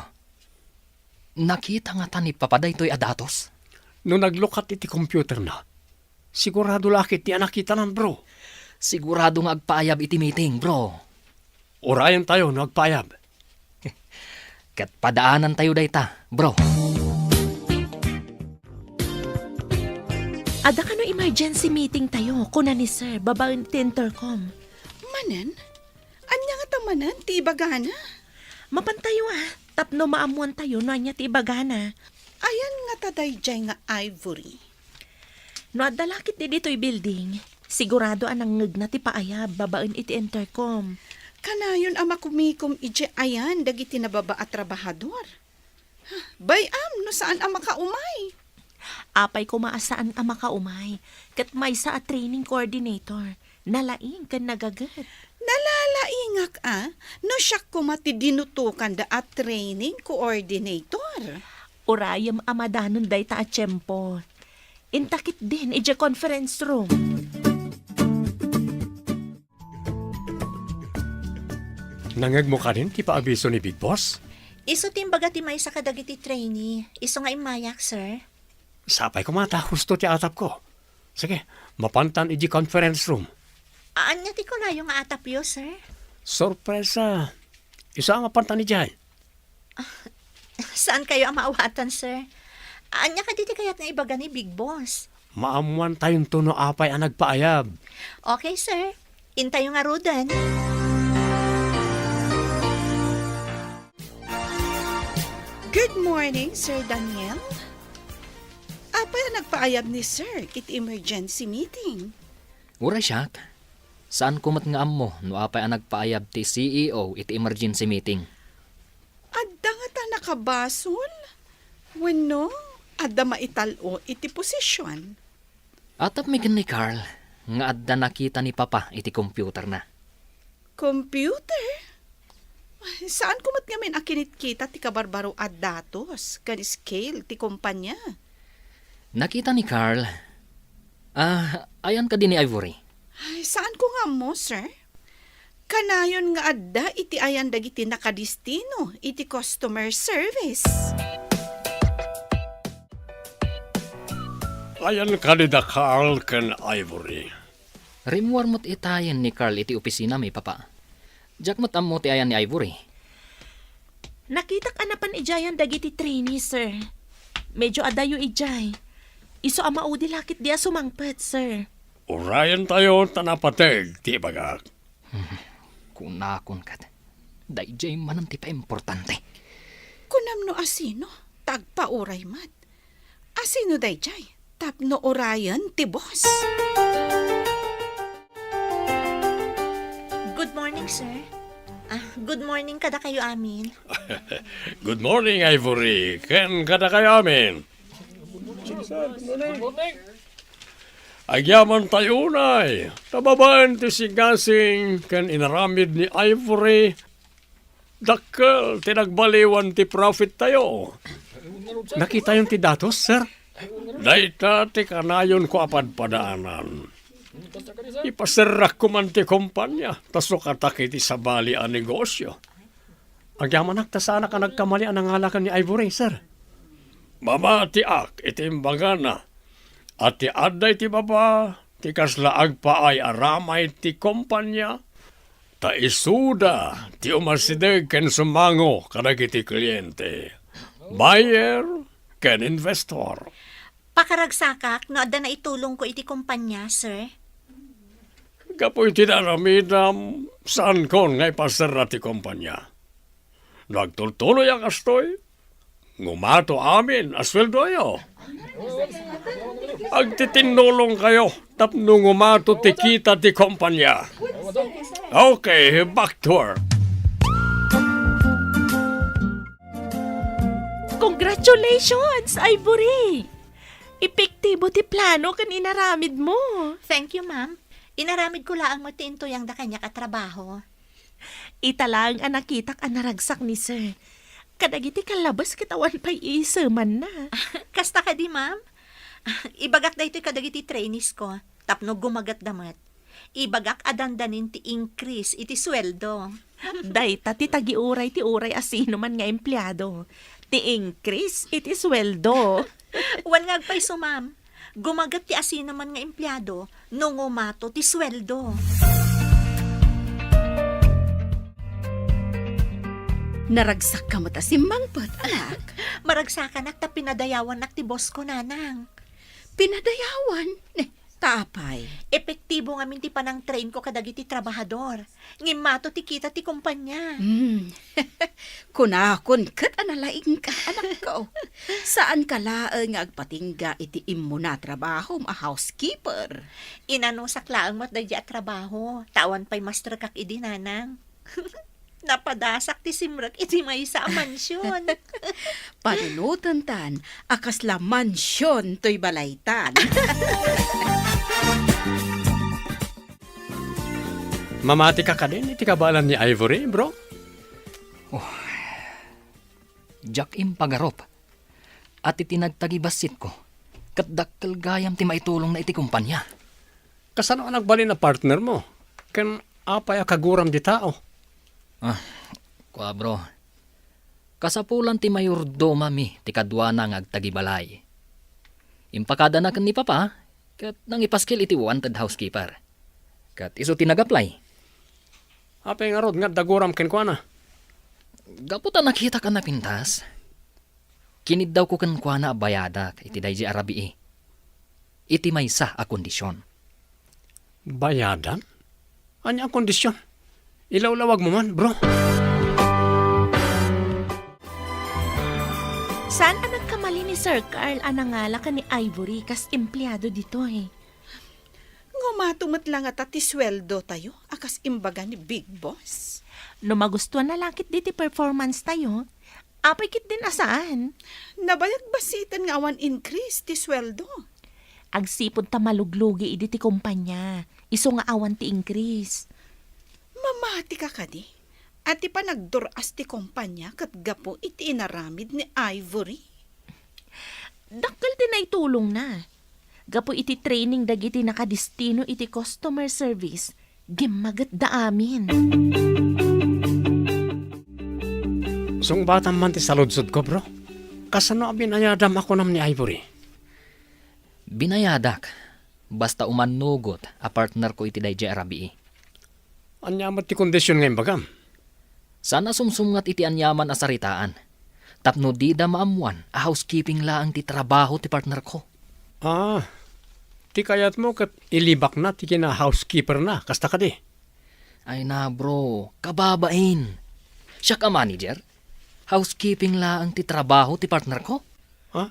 Nakita ngata ni Papa daytoy a datos? No naglukat iti computer na, sigurado la ket ti a nakitanan, bro. Sigurado nga agpaayab iti meeting, bro. Urayentayo no agpaayab. Ket padaanantayo dayta, bro. Adda kano emergency meeting tayo, kuna ni Sir, babaen ti intercom. Manen? Ania ngata manen ti ibagana? Mapantayo, ah, tapno maammoantayo no ania ti ibagana. Ayan ngata daydiay nga Ivory? No adda la ketdi ditoy building, sigurado a nangngegna ti paayab babaen iti intercom. Kanayon a makumikom idiay ayan dagiti nababa a trabahador. Bay-am no saan a makaumay. Apay koma a saan a makaumay, ket maysa a training coordinator, nalaing ken nagaget. Nalalaingak a no siak koma ti dinutokanda a training coordinator. Urayem a madanon dayta a tiempo. Inta ketdin idiay conference room. Nangngegmo kadin ti paabiso ni Big Boss? Isu ti imbaga ti maysa kadagiti trainee. Isu nga immayak, sir. Sapay koma ta husto ti atapko. Sige, mapantan idiay conference room. Ania ti kunayo nga atapyo, sir? Sorpresa. Isu a mapantan idiay. Saankayo a maawatan, sir? Ania kadi ti kayat nga ibaga ni Big Boss? Maammoantayonto no apay a nagpaayab. Okay, sir. Intayo ngaruden. Good morning, Sir Daniel. Apay a nagpaayab ni Sir iti emergency meeting? Uray siak, saanko met nga ammo no apay a nagpaayab ti C E O iti emergency meeting. Adda ngata nakabasol? Wenno, adda maital-o iti posisyon? Atapmi ken ni Carl nga adda nakita ni Papa iti computerna. Computer? Ay, saanko met ngamin a kinitkita ti kabarbaro a datos ken scale ti kompania. Nakita ni Carl. Ah, ayan kadi ni Ivory? Ay, saanko nga ammo, sir. Kanayon nga adda iti ayan dagiti nakadistino iti customer service. Ayan kadi da Carl ken Ivory? Rimmuar met itayen ni Carl iti opisinami, Papa. Diak met ammo ti ayan ni Ivory. Nakitak a napan idiayan dagiti trainee, sir. Medyo adayo idiay. Isu a maudi la ketdi a sumangpet, sir. Urayentayo ta napateg ti ibagak. Kunakon ket, daydiay manen ti paimportante. Kunam no asino, ta agpauray met. Asino daydiay? Tapno urayen ti boss. Good morning, sir. Ah, good morning kadakayo amin. Good morning, Ivory, ken kadakayo amin. Agyamantayo unay, ta babaen ti sigasing ken inaramid ni Ivory, dakkel ti nagbaliwan ti profittayo. Nakitayon ti datos, sir? Dayta ti kanayonko a padpadaanan. Ipaserrakko man ti kompania, ta sukatak iti sabali a negosyo. Agyamanak ta saanak a nagkamali a nangala ken ni Ivory, sir. Mamatiak iti imbagana a ti adda iti baba ti kasla agpaay a ramay ti kompania, ta isuda ti umasideg ken sumango kadagiti kliente, buyer, ken investor. Pakaragsakak no adda naitulongko iti kompania, sir. Gapu iti naramidam, saankon nga ipaserra ti kompania. No agtultuloy a kastoy, ngumato amin a sueldoyo. Agtitinnulongkayo tapno ngumato ti kita ti kompania. Okay, back to work. Congratulations, Ivory! Epektibo ti plano ken inaramidmo. Thank you, ma'am. Inaramidko laeng met ti intuyangda kaniak a trabaho. Ita laeng a nakitak a naragsak ni Sir. Kadagiti kallabes ket awan pay iisemanna. Kasta kadi, ma'am? Ibagak daytoy kadagiti trainees ko tapno gumagetda met. Ibagak a dandanin ti increase iti sueldo. Dayta ti tagiuray ti uray a sinoman nga empleado. Ti increase iti sueldo. Wen nga agpayso, ma'am. Gumaget ti asinoman nga empleado no ngumato ti sueldo. Naragsakka met a simmangpet, anak. Maragsakanak ta pinadayawannak ti boss ko, nanang. Pinadayawan? Eh, ta apay? Epektibo ngamin ti panangtrain ko kadagiti trabahador. Ngimmato ti kita ti kumpanya. Hmm. Kunakon ket a nalaingka, anakko. Saanka laeng nga agpatingga iti immuna a trabahom a housekeeper. Inanusak laeng met daydi a trabaho, ta awan pay masterkak idi, nanang. Napadasak ti simrek iti maysa a mansion. Panunotentan a kasla mansion toy balaytan. Mamatika kadin iti kabaelan ni Ivory, bro? Oh. Diak impagarup. Iti nagtagibassitko, ket dakkel gayam ti maitulongna iti kumpanya. Kasano a nagbalin a partner mo? Ken apay a kaguram di tao? Ah, kua, bro. Kasapulan ti mayordomami ti kaduana nga agtagibalay. Impakadana ken ni Papa, ket nangipaskil iti wanted housekeeper. Ket isu ti nag-apply. Apay ngarud nga adda guram kenkuana? Gapu ta nakitak a napintas, kiniddawko kenkuana a bayadak iti daydi a rabii. Iti maysa a kondision. Bayadan? Ania a kondision? Ilawlawag mo man, bro. Saan a nagkamali ni Sir Carl a nangala ken ni Ivory kas empleado ditoy? Ngumato met la ngata ti sueldotayo a kas imbaga ni Big Boss? No magustuanna la ketdi ti performance tayo, apay ketdin a saan? Nabayag bassiten nga awan increase ti sueldo. Agsipud ta maluglugi idi ti kumpanya, isu nga awan ti increase. Mamatika kadi a ti panagdur-as ti kumpanya ket gapu iti inaramid ni Ivory? Dakkel ti naitulongna. Gapu iti training dagiti nakadistino iti customer service, gimmagetda amin. Sungbatam man ti saludsodko, bro. Kasano a binayadam a kunam ni Ivory? Binayadak, basta umannugot a partnerko iti daydiay a rabii. Ania met ti kondision nga imbagam? Saan a sumsumngat iti aniaman a saritaan, tapno dida maammuan a housekeeping laeng ti trabaho ti partnerko. Ah, ti kayatmo ket ilibakna ti kina-housekeeperna, kasta kadi? Ay na, bro, kababain. Siak a manager, housekeeping laeng ti trabaho ti partnerko. Ha?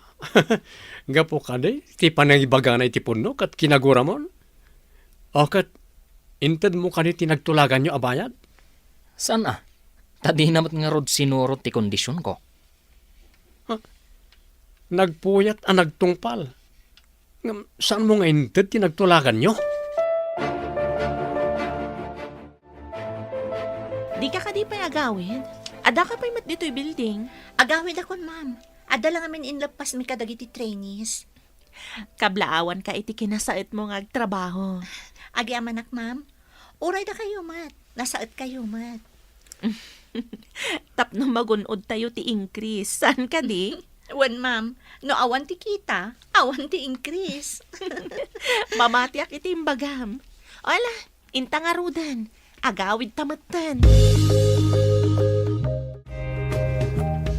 Gapu kadi ti panangibagana iti punno ket kinaguramon? O ket intedmo kadi ti nagtulaganyo a bayad? Saan a? Ta dina met ngarud sinurot ti kondisionko. Ha? Nagpuyat a nagtungpal. Ngem saanmo nga inted ti nagtulaganyo? Dika kadi pay agawid? Addaka pay met ditoy building? Agawidakon, ma'am. Adda la ngamin inleppasmi kadagiti trainees. Kablaawanka iti kinasaetmo nga agtrabaho. Agyamanak, ma'am. Uray dakayo met, nasaetkayo met. Tapno magun-odtayo ti increase, saan kadi? Wen, ma'am, no awan ti kita, awan ti increase. Mamatiak iti imbagam. Ala, inta ngaruden, agawidta metten.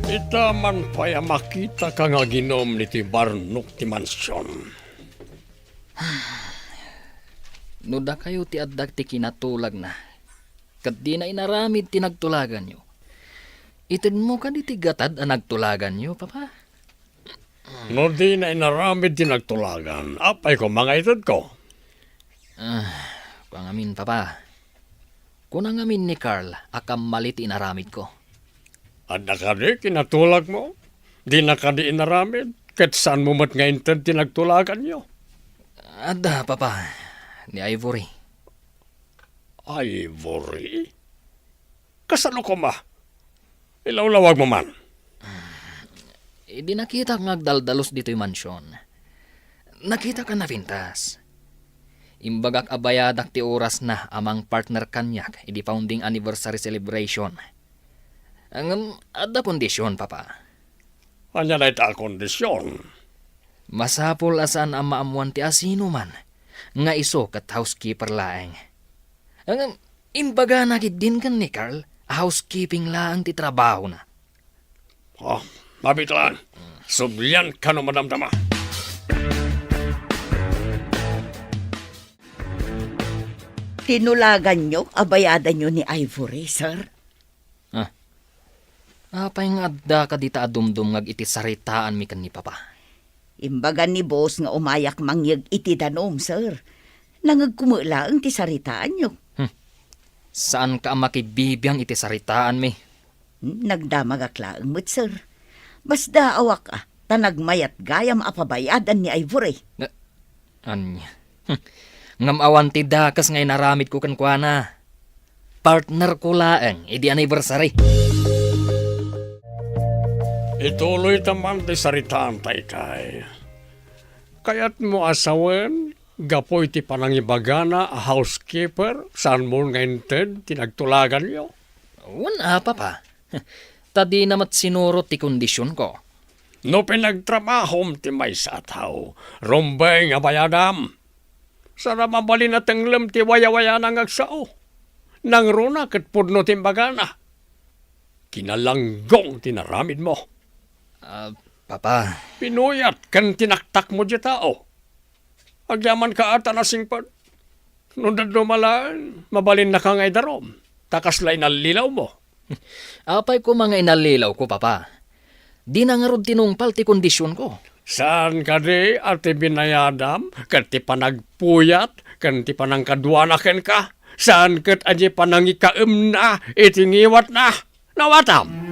Ita man pay a makitaka nga aginum iti barnok ti mansion. No dakayo ti adda ti kinatulagna, ket dina inaramid ti nagtulaganyo, itedmo kadi ti gatad a nagtulaganyo, Papa? No dina inaramid ti nagtulagan, apay koma nga itedko? Ah, kua ngamin, Papa. Kuna ngamin ni Carl a kammali ti inaramidko. Adda kadi kinatulagmo? Dina kadi inaramid, ket saanmo met nga inted ti nagtulaganyo? Adda, Papa, ni Ivory. Ivory? Kasano koma? Ilawlawagmo man. Idi nakitak nga agdaldalus ditoy mansion, nakitak a napintas. Imbagak a bayadak ti orasna a mangpartner kaniak idi founding anniversary celebration. Ngem adda kondision, Papa. Ania dayta a kondision? Masapul a saan a maammuan ti asinoman nga isu ket housekeeper laeng. Ngem, imbagana ketdin ken ni Carl a housekeeping laeng ti trabahona. Oh, mabitlan. Sublianka no madamdama. Tinulaganyo a bayadanyo ni Ivory, sir? Ah. Apay nga adda kadita a dumdumngag iti saritaanmi ken ni Papa? Imbaga ni boss nga umayak mangyeg iti danum, sir. Nangegko met laeng ti saritaanyo. Hmm. Saanka a makibibiang iti saritaanmi? Hmm, nagdamagak laeng met, sir. Basdaawak a, ta nagmayat gayam a pabayadan ni Ivory. Nga, ania? Hmm. Ngem awan ti dakes nga inaramidko kenkuana. Partnerko laeng idi anniversary. Ituloyta man ti saritaanta, ikay. Kayatmo a sawen, gapu iti panangibagana a housekeeper, saanmo nga inted ti nagtulaganyo? Wen a, Papa. Ta dina met sinurot ti kondisionko. No pinagtrabahom ti maysa a tao, rumbeng a bayadam. Saan a mabalin a tenglem ti wayawayana nga agsao. Nangruna ket pudno ti imbagana. Kinalanggong ti naramidmo. Ah, Papa. Pinuyat ken tinaktakmo diay tao. Agyamanka a ta nasingpet. No dadduma laeng, mabalinnaka nga idarum, ta kasla inallilawmo. Apay koma nga inallilawko, Papa? Dina ngarud tinungpal ti kondisionko. Saan kadi a ti binayadam ket ti panagpuyat ken ti panangkaduana kenka? Saan ket a diay panangikaemna iti ngiwatna? Nawatam!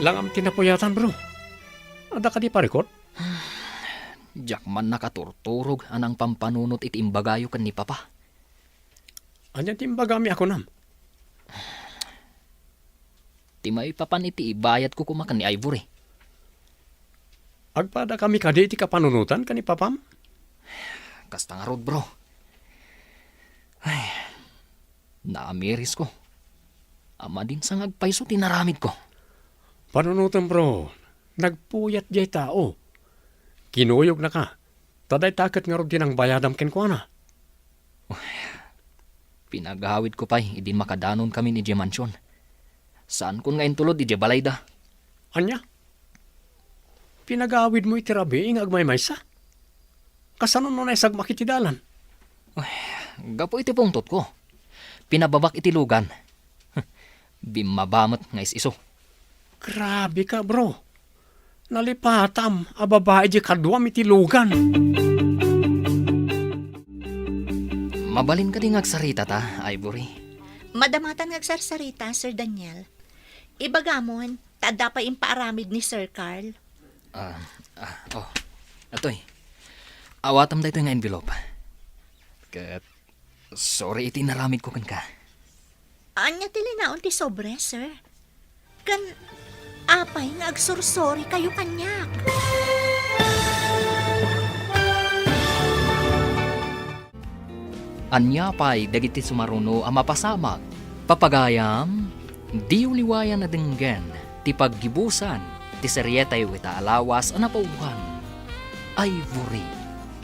Langam ti napuyatan, bro. Adda kadi parikut? Diak man nakaturturog a nangpampanunot iti imbagayo ken ni Papa. Ania ti imbagami a kunam? Ti maipapan iti ibayadko koma ken ni Ivory. Agpadakami kadi iti kapanunotan ken ni Papam? Kasta ngarud, bro. Ay, naamirisko. Amadin sa nga agpayso ti naramidko. Panunotem, bro. Nagpuyat diay tao. Kinuyognaka. Ta dayta ket ngarud ti nangbayadam kenkuana. Pinagawidko pay idi makadanonkamin idiay mansion. Saankon nga intulod idiay balayda. Ania? Pinagawidmo iti rabii nga agmaymaysa? Kasano no naisagmak iti dalan? Ay, gapu iti pungtotko. Pinababak iti lugan. Bimmaba met nga is-isu. Grabe ka, bro. Nalipatam a babai diay kaduam iti lugan. Mabalin kadi nga agsaritata, Ivory? Madamatan nga agsarsarita, Sir Daniel. Ibagamon, ta adda pay impaaramid ni Sir Carl. Ah, ah, oh. Atoy. Awatam daytoy nga envelope. Ket sorry iti inaramidko kenka. Ania ti linaon ti sobre, sir? Ken apay nga agsorsorikayo kaniak? Ania pay dagiti sumaruno a mapasamak? Papagayam, diyo liwayan a denggen ti paggibusan ti serietayo ita a lawas a napauloan. Ivory,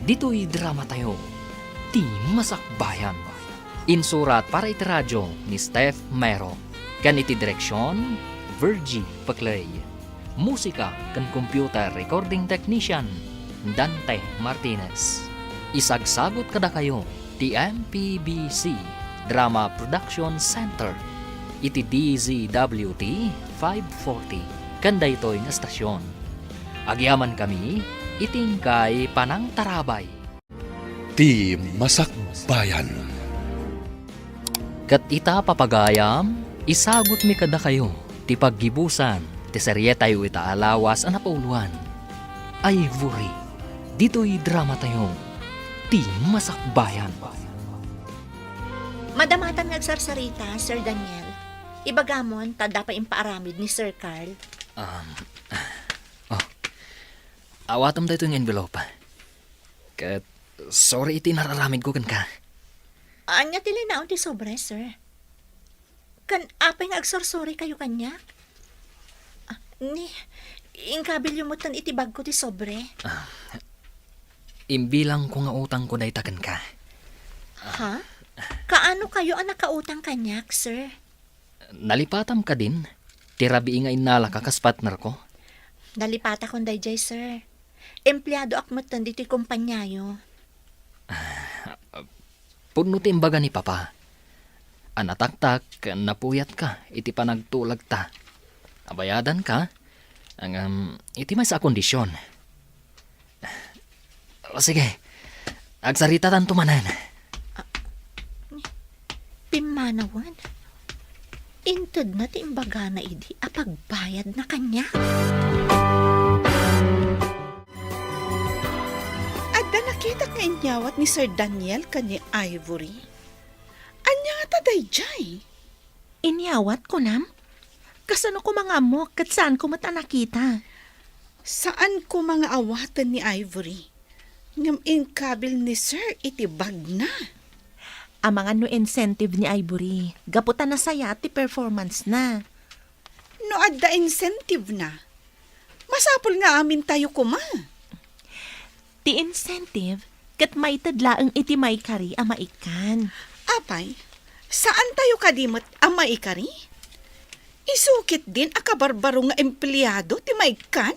ditoy dramatayo, ti Masakbayan. Insurat para iti radio ni Steph Mero, ken iti direksion, Virgie Peclay. Musika ken computer recording technician, Dante Martinez. Isagsagut kadakayo ti M P B C Drama Production Center iti D Z W T five forty ken daytoy nga estasion. Agyamankami iti inkay panangtarabay. Ti Masakbayan. Ket ita, papagayam, isagutmi kadakayo ti paggibusan ti serietayo ita a lawas a napauloan. Ivory, ditoy dramatayo, Ti Masakbayan. Madamatan nga agsarsarita, Sir Daniel. Ibagamon, ta adda pay impaaramid ni Sir Carl. Um, oh. Awatam daytoy nga envelope. Ket sorry iti nararamidko kenka. Ania ti linaon ti sobre, sir? Ken apay nga agsorsorikayo kaniak? Ah, ni, Inkabilyo metten iti bagko ti sobre. Ah, imbilangko nga utangko dayta kenka. Ha? Kaano kayo a nakautang kaniak, sir? Nalipatam kadin ti rabii nga innalaka kas partnerko? Nalipatakon daydiay, sir. Empleadoak metten ditoy kompaniayo. Ah, pudno ti imbaga ni Papa. A nataktak, napuyatka iti panagtulagta. Abayadanka, ngem iti maysa a kondisyon. O, sige. Agsaritatanto manen. Pimmanawen? Intedna ti imbagana idi a pagbayadna kaniak? Adda nakitak nga inyawat ni Sir Daniel ken ni Ivory. Ania ngata daydiay? Inyawat, kunam? Kasano koma nga ammok ket saanko met a nakita? Saan koma nga awaten ni Ivory. Ngem inkabil ni Sir iti bagna. Amangan no incentive ni Ivory, gapu ta nasayaat ti performance na. No adda incentive na, masapul nga amintayo koma. Ti incentive, ket maited laeng iti maikari a maikkan. Apay, saantayo kadi met a maikari? Isu ketdin a kabarbaro nga empleado ti maikkan?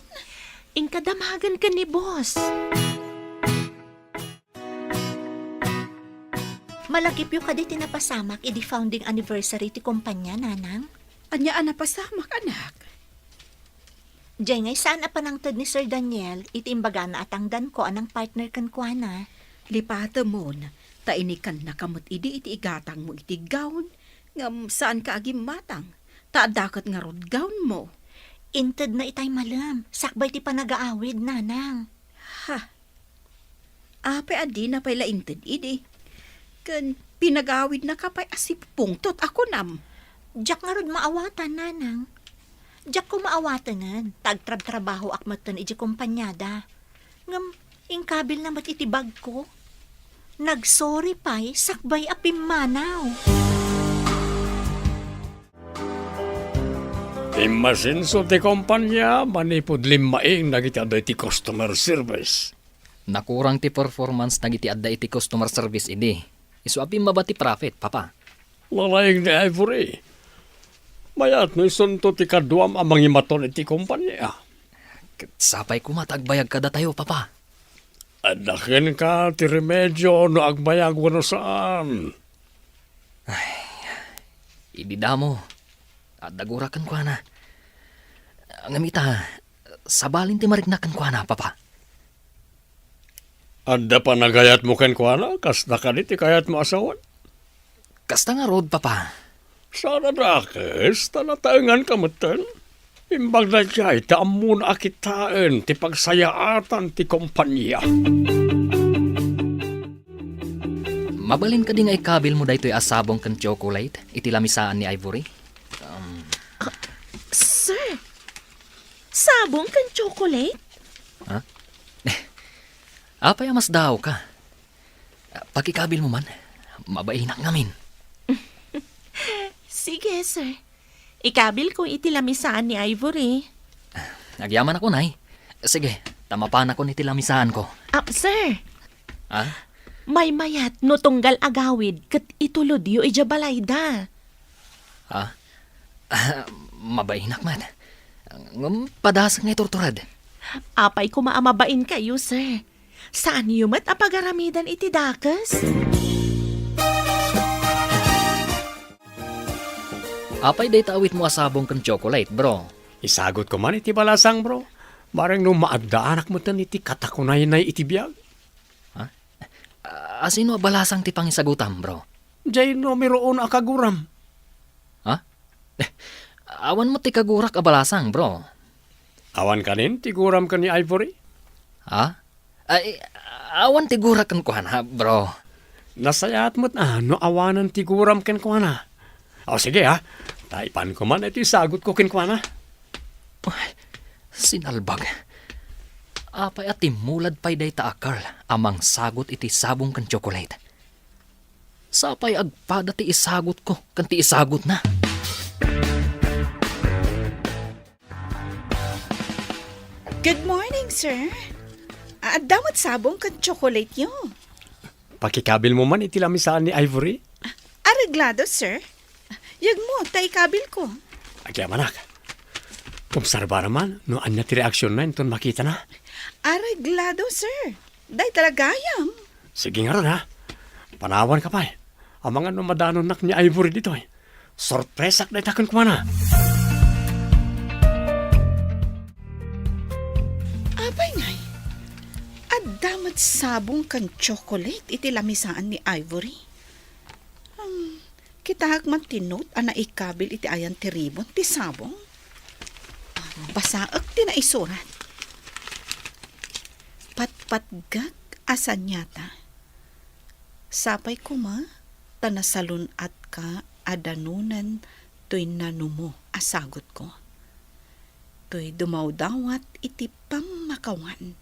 Inka damagen ken ni boss. Malagipyo kadi ti napasamak idi founding anniversary ti kompania, Nanang? Ania a napasamak, anak? Diay ngay saan a panangted ni Sir Daniel iti imbagana a tangdanko a nangpartner kenkuana. Lipatemon, ta inikannaka met idi iti igatangmo iti gown, ngem saanka a gimmatang, ta adda ket ngarud gownmo. Intedna itay malem, sakbay ti panagaawid, Nanang. Ha? Apay a dina pay la inted idi? Ken pinagawidnaka pay a sipupungtot a kunam? Diak ngarud maawatan, Nanang. Diak koma awaten, ta agtrabtrabahoak metten iti kompaniada. Ngem inkabilna met iti bagko. Nagsorry pay sakbay a pimmanaw. Immasenso ti kompania manipud limmaing dagiti adda iti customer service. Nakurang ti performance dagiti adda iti customer service idi. Isu a pimmaba ti profit, Papa. Lalaing ni Ivory. Mayat no isunto ti kaduam a mangimaton iti kompania. Ket sapay koma ta agbayag kadatayo, Papa. Adda kenka ti remedio no agbayag wenno saan. Ay, idi damo, adda gurak kenkuana. Ngem ita, sabalin ti mariknak kenkuana, Papa. Adda panagayatmo kenkuana, kasta kadi ti kayatmo a sawen? Kasta ngarud, Papa. Saan a dakes, ta nataenganka metten. Imbag daydiay, ta ammona a kitaen ti pagsayaatan ti kompania. Mabalin kadi nga ikabilmo daytoy a sabong ken chocolate iti lamisaan ni Ivory? Um, Sir, sabong ken chocolate? Ha? Apay a masdaawka? Pakikabilmo man. Mabainak ngamin. Sige, sir. Ikabilko iti lamisaan ni Ivory. Agyamanakon, ay. Sige, ta mapanakon iti lamisaanko. Ah, sir. Ha? Maymayat no tunggal agawid ket itulodyo idiay balayda. Ha? Ah, mabainak man. Ngem padasek nga iturtured. Apay koma a mabainkayo, sir. Saanyo met a pagaramidan iti dakes? Apay dayta awitmo a sabong ken chocolate, bro? Isagutko man iti balasang, bro. Bareng no maaddaanak metten iti katakunaynay iti biag. Ha? Asino a balasang ti pangisagutam, bro? Diay numero uno a kaguram. Ha? Awan met ti kagurak a balasang, bro. Awan kanin ti guram ken ni Ivory? Ha? Ay, awan ti gurak kenkuana, bro. Nasayaat met a no awanen ti guram kenkuana. O, sige, ha. Ta ipanko man iti sagutko kenkuana. Ay, sinalbag. Apay a timmulad pay dayta a Carl a mangsagut iti sabong ken chocolate? Sapay agpada ti isagutko ken ti isagutna. Good morning, sir. Adda met sabong ken tsokolate yo. Pakikabilmo man iti lamisaan ni Ivory? Areglado, sir. Yegmo ta ikabilko. Agyamanak. Obserbaram man no ania ti reaksionna inton makitana. Areglado, sir. Dayta la gayam. Sige ngarud, ha? Panawanka pay. Amangan no madanonnak ni Ivory ditoy. Sorpresak dayta kenkuana. Apay ngay, adda met sabong ken tsokolate iti lamisaan ni Ivory. Hmm, kitaek man ti note a naikabil iti ayan ti ribon ti sabong. Basaek ti naisurat. Patpatgek a saniata. Sapay koma ta nasalun-atka a danonen toy nanumo a sagutko. Toy dumawdawat iti pammakawan.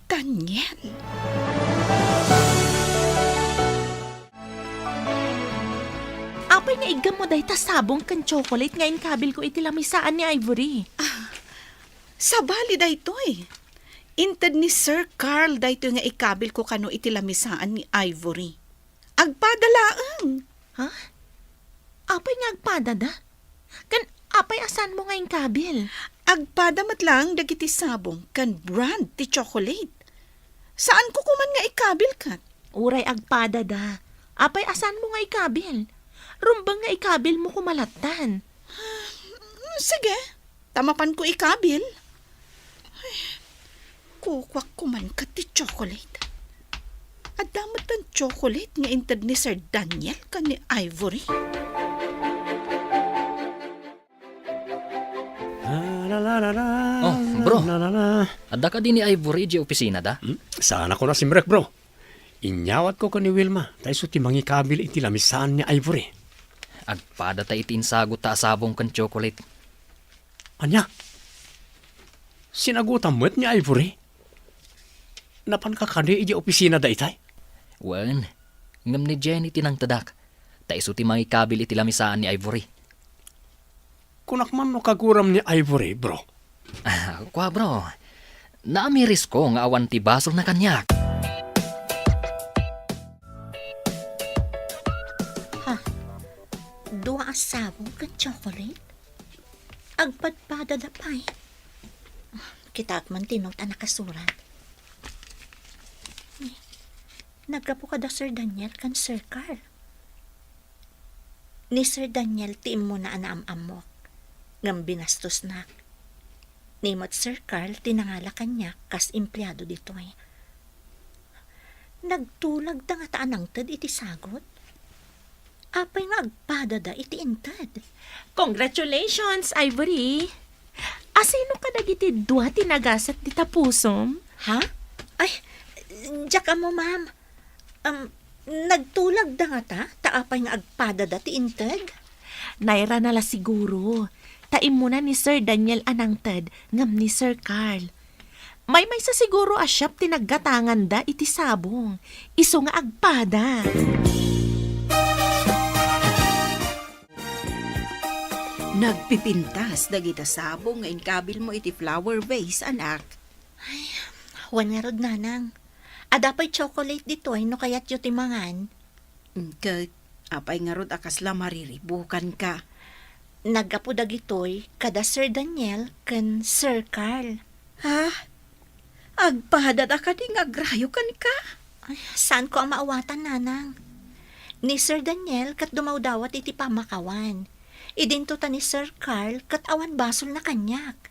Daniel! Apay nga iggammo dayta sabong ken tsokolate nga inkabilko iti lamisaan ni Ivory? Ah, sabali daytoy. Inted ni Sir Carl daytoy nga ikabilko kano iti lamisaan ni Ivory. Agpada laeng. Ha? Apay nga agpadada? Ken apay a saanmo nga inkabil? Agpada met laeng dagiti sabong ken brand ti tsokolate. Saanko koman nga ikabil ket? Uray agpadada. Apay a saanmo nga ikabil? Rumbeng nga ikabilmo koma lattan. Sige, ta mapanko ikabil. Ay, kukuak koman ket ti tsokolate. Adda met ti tsokolate nga inted ni Sir Daniel ken ni Ivory. Oh, bro. Adda kadi ni Ivory idiay opisinada? Hmm? Saanakon a simrek, bro. Inyawatko ken ni Wilma, ta isu ti mangikabil iti lamisaan ni Ivory. Agpadata iti insagutta a sabong ken tsokolate. Ania? Sinagutam met ni Ivory? Napanka kadi idiay opisinada itay? Wen, ngem ni Jenny ti nangtedak, ta isu ti mangikabil iti lamisaan ni Ivory. Kunak man no kaguram ni Ivory, bro. Ah, kua, bro. Naamirisko nga awan ti basolna kaniak. Ha? Dua a sabong ken tsokolate? Agpadpadada pay. Kitaek man ti note a nakasurat. Naggapu kada Sir Daniel ken Sir Carl. Ni Sir Daniel ti immuna a naam-ammok, ngem binastosnak. Ni met Sir Carl ti nangala kaniak kas empleado ditoy. Nagtulagda ngata a nangted iti sagut? Apay nga agpadada iti inted? Congratulations, Ivory! Asino kadagiti dua ti nagasat dita pusom? Ha? Ay, diak ammo, ma'am. Um, nagtulagda ngata, ta apay nga agpadada ti inted? Nairana la siguro, ta immuna ni Sir Daniel a nangted ngem ni Sir Carl. Maymaysa siguro a shop ti naggatanganda iti sabong, isu nga agpada. Nagpipintas dagita sabong nga inkabilmo iti flower vase, anak. Ay, wen ngarud, nanang. Adda pay chocolate ditoy no kayatyo ti mangan. Ket apay ngarud a kasla mariribukanka? Naggapu dagitoy kada Sir Daniel ken Sir Carl. Ha? Agpadada kadi nga agrayo kenka? Ay, saanko a maawatan, nanang. Ni Sir Daniel ket dumawdawat iti pammakawan. Idinto ta ni Sir Carl ket awan basolna kaniak.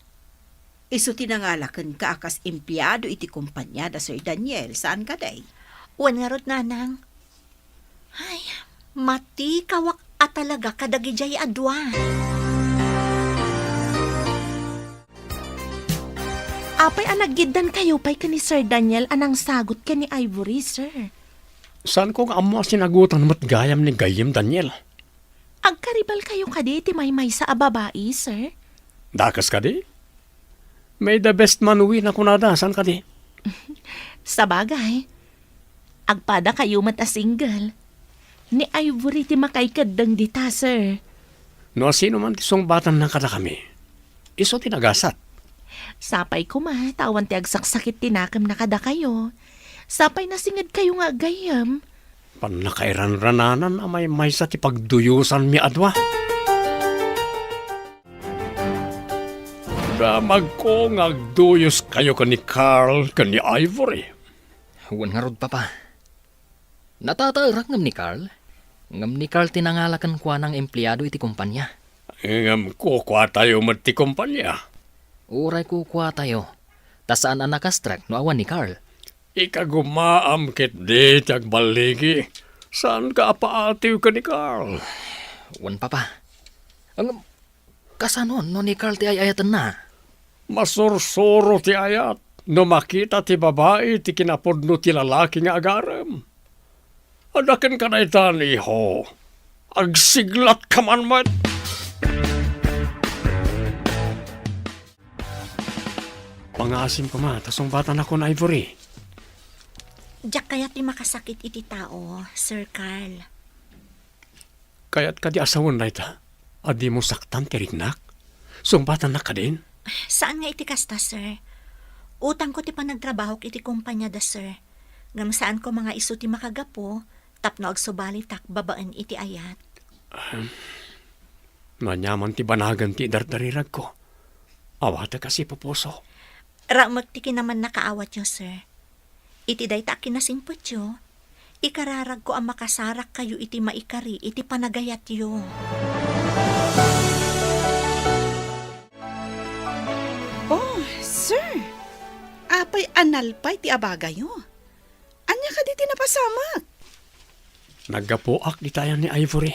Isu ti nangala kenka a kas empleado iti kompania da Sir Daniel, saan kadi? Wen ngarud, nanang. Ay, matikawak a talaga kadagidiay a dua. Apay a naggiddankayo pay ken ni Sir Daniel a nangsagut ken ni Ivory, sir? Saanko nga ammo a sinagutan met gayam ni gayyem Daniel. Agkaribalkayo kadi iti maymaysa a babai, sir? Dakes kadi? May the best man win a kunada, saan kadi? Sabagay, agpadakayo met a single. Ni Ivory ti makaikeddeng dita, sir. No asino man ti sungbatanna kadakami, isu ti nagasat. Sapay koma ta awan ti agsaksakit ti nakemna kadakayo. Sapay nasingedkayo nga agayyem. Pannakairanrananan a maymaysa ti pagduyosanmi a dua. Damagko nga agduyoskayo ken ni Carl ken ni Ivory. Wen ngarud, Papa. Natataerak ngem ni Carl. Ngem ni Carl ti nangala kenkuana nga empleado iti kompania. Ngem kukuatayo met ti kompania? Uray kukuatayo, ta saan a nakastrek no awan ni Carl. Ikagumaam ketdi ti agballigi. Saanka a paatiw ken ni Carl? Wen, Papa. Ngem, kasano no ni Carl ti ay-ayatenna? Masursuro ti ayat no makita ti babai ti kinapudno ti lalaki nga agarem. Adda kenka daytan, iho. Agsiglatka man met. Pangaasim koma ta sungbatanakon, Ivory. Diak kayat ti makasakit iti tao, Sir Carl. Kayat kadi a sawen dayta a dimo saktan ti riknak? Sungbatannak kadin? Saan nga iti kasta, sir. Utangko ti panagtrabahok iti kompania da, sir. Ngem saan koma nga isu ti makagapu tapno agsubalitak babaen iti ayat. Ahem. Aniaman ti banagen ti idardariragko. Awatek a sipupuso. Raemek ti kinamannakaawatyo, sir. Iti dayta a kinasingpetyo, ikararagko a makasarakkayo iti maikari iti panagayatyo. Oh, sir! Apay a nalpay ti abagayo? Ania kadi ti napasamak? Naggapuak dita ayan ni Ivory.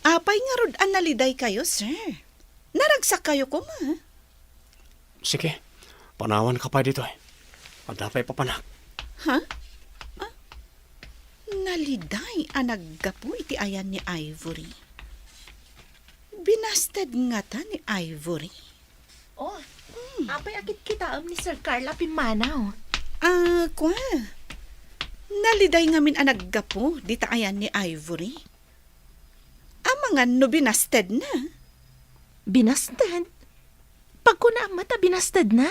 Apay ngarud a nalidaykayo, sir? Naragsakkayo koma? Sige, panawanka pay ditoy. Adda pay papanak. Ha? Ah, naliday a naggapu iti ayan ni Ivory. Binasted ngata ni Ivory? Oh, apay a kitkitaem ni Sir Carl a pimmanaw? Ah, kua. Naliday ngamin a naggapu dita ayan ni Ivory. Amangan no binastedna? Binasted? Pagkunaam met a binastedna?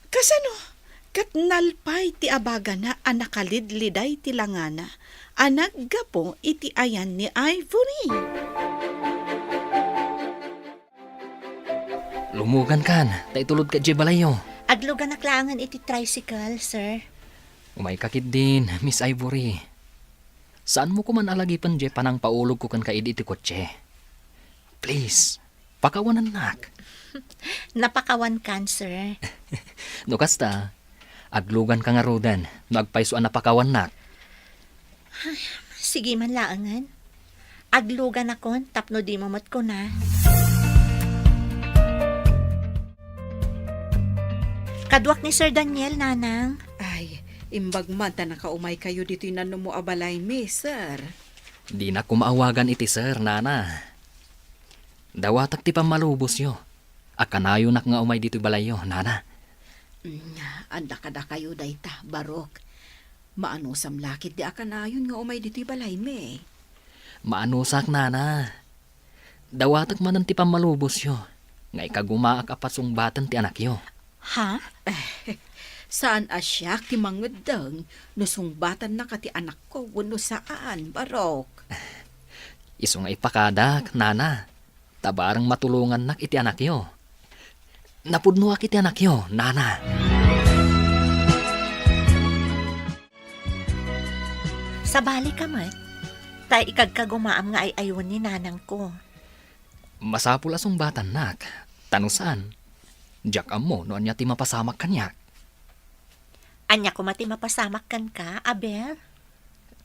Kasano? Ket nalpay ti abagana a nakalidliday ti langana a naggapu iti ayan ni Ivory. Lumugankan, ta itulodka idiay balayyo. Agluganak laengen iti tricycle, sir. Umayka ketdin, Miss Ivory. Saanmo koman a lagipen diay panangpaulogko kenka idi iti kotse. Please, pakawanennak. Napakawankan, sir. No kasta, agluganka ngaruden no agpayso a napakawannak. Sige man laengen. Agluganakon tapno dimo met kuna. Kaduak ni Sir Daniel, Nanang. Ay, imbag man ta nakaumaykayo ditoy nanumo a balaymi, sir. Dinak koma awagan iti sir, Nana. Dawatak ti pammalubosyo a kanayonak nga umay ditoy balayyo, Nana. Mm, adda kadakayo dayta, Barok. Maanusam la ketdi a kanayon nga umay ditoy balaymi. Maanusak, Nana. Dawatek manen ti pammalubosyo nga ikagumaak a pasungbaten ti anakyo. Ha? Saan a siak ti mangeddeng no sungbatannaka ti anakko wenno saan, Barok. Isu nga ipakadak, Nana. Ta bareng matulongannak iti anakyo. Napudnoak iti anakyo, Nana. Sabalika met, ta ikagkagumaam nga ay-aywen ni nanangko. Masapul a sungbatannak, ta no saan, diak ammo no ania ti mapasamak kaniak. Ania koma ti mapasamak kenka, Abel?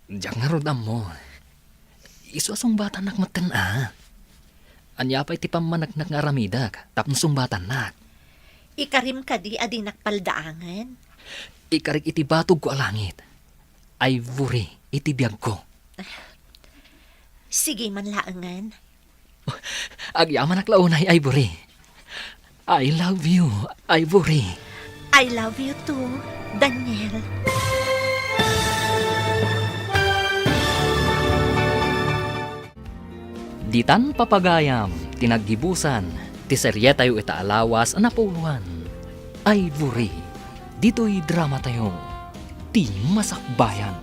Diak ngarud ammo. Isu a sungbatannak metten a. Ania pay ti pammaneknek nga aramidek tapno sungbatannak? Ikarim kadi a dinak paldaangen? Ikarik iti batogko a langit. Ivory iti biagko. Sige man laengen. Agyamanak la unay, Ivory. I love you, Ivory. I love you too, Daniel. Ditan papagayam ti naggibusan ti serietayo ita a lawas a napuloan. Ay buri, ditoy dramatayo, ti Masakbayan.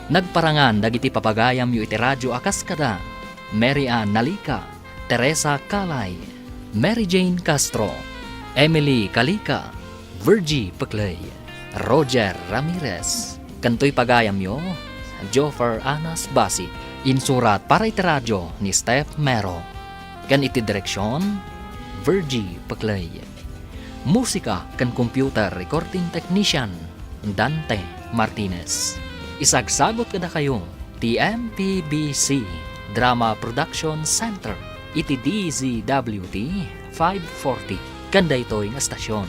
Nagparangan dagiti papagayamyo iti radyo a kas kada Mary Ann Nalica, Teresa Calay, Mary Jane Castro, Emily Calica, Virgie Pecley, Roger Ramirez, ken toy pagayamyo, Joffer Anas Basi. Insurat para iti radyo ni Steph Mero. Ken iti direksion, Virgie Pecley. Musika ken computer recording technician, Dante Martinez. Isagsagut kadakayo ti M P B C Drama Production Center iti D Z W T five forty ken daytoy nga estasion.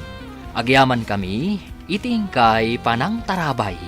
Agyamankami iti inkay panangtarabay.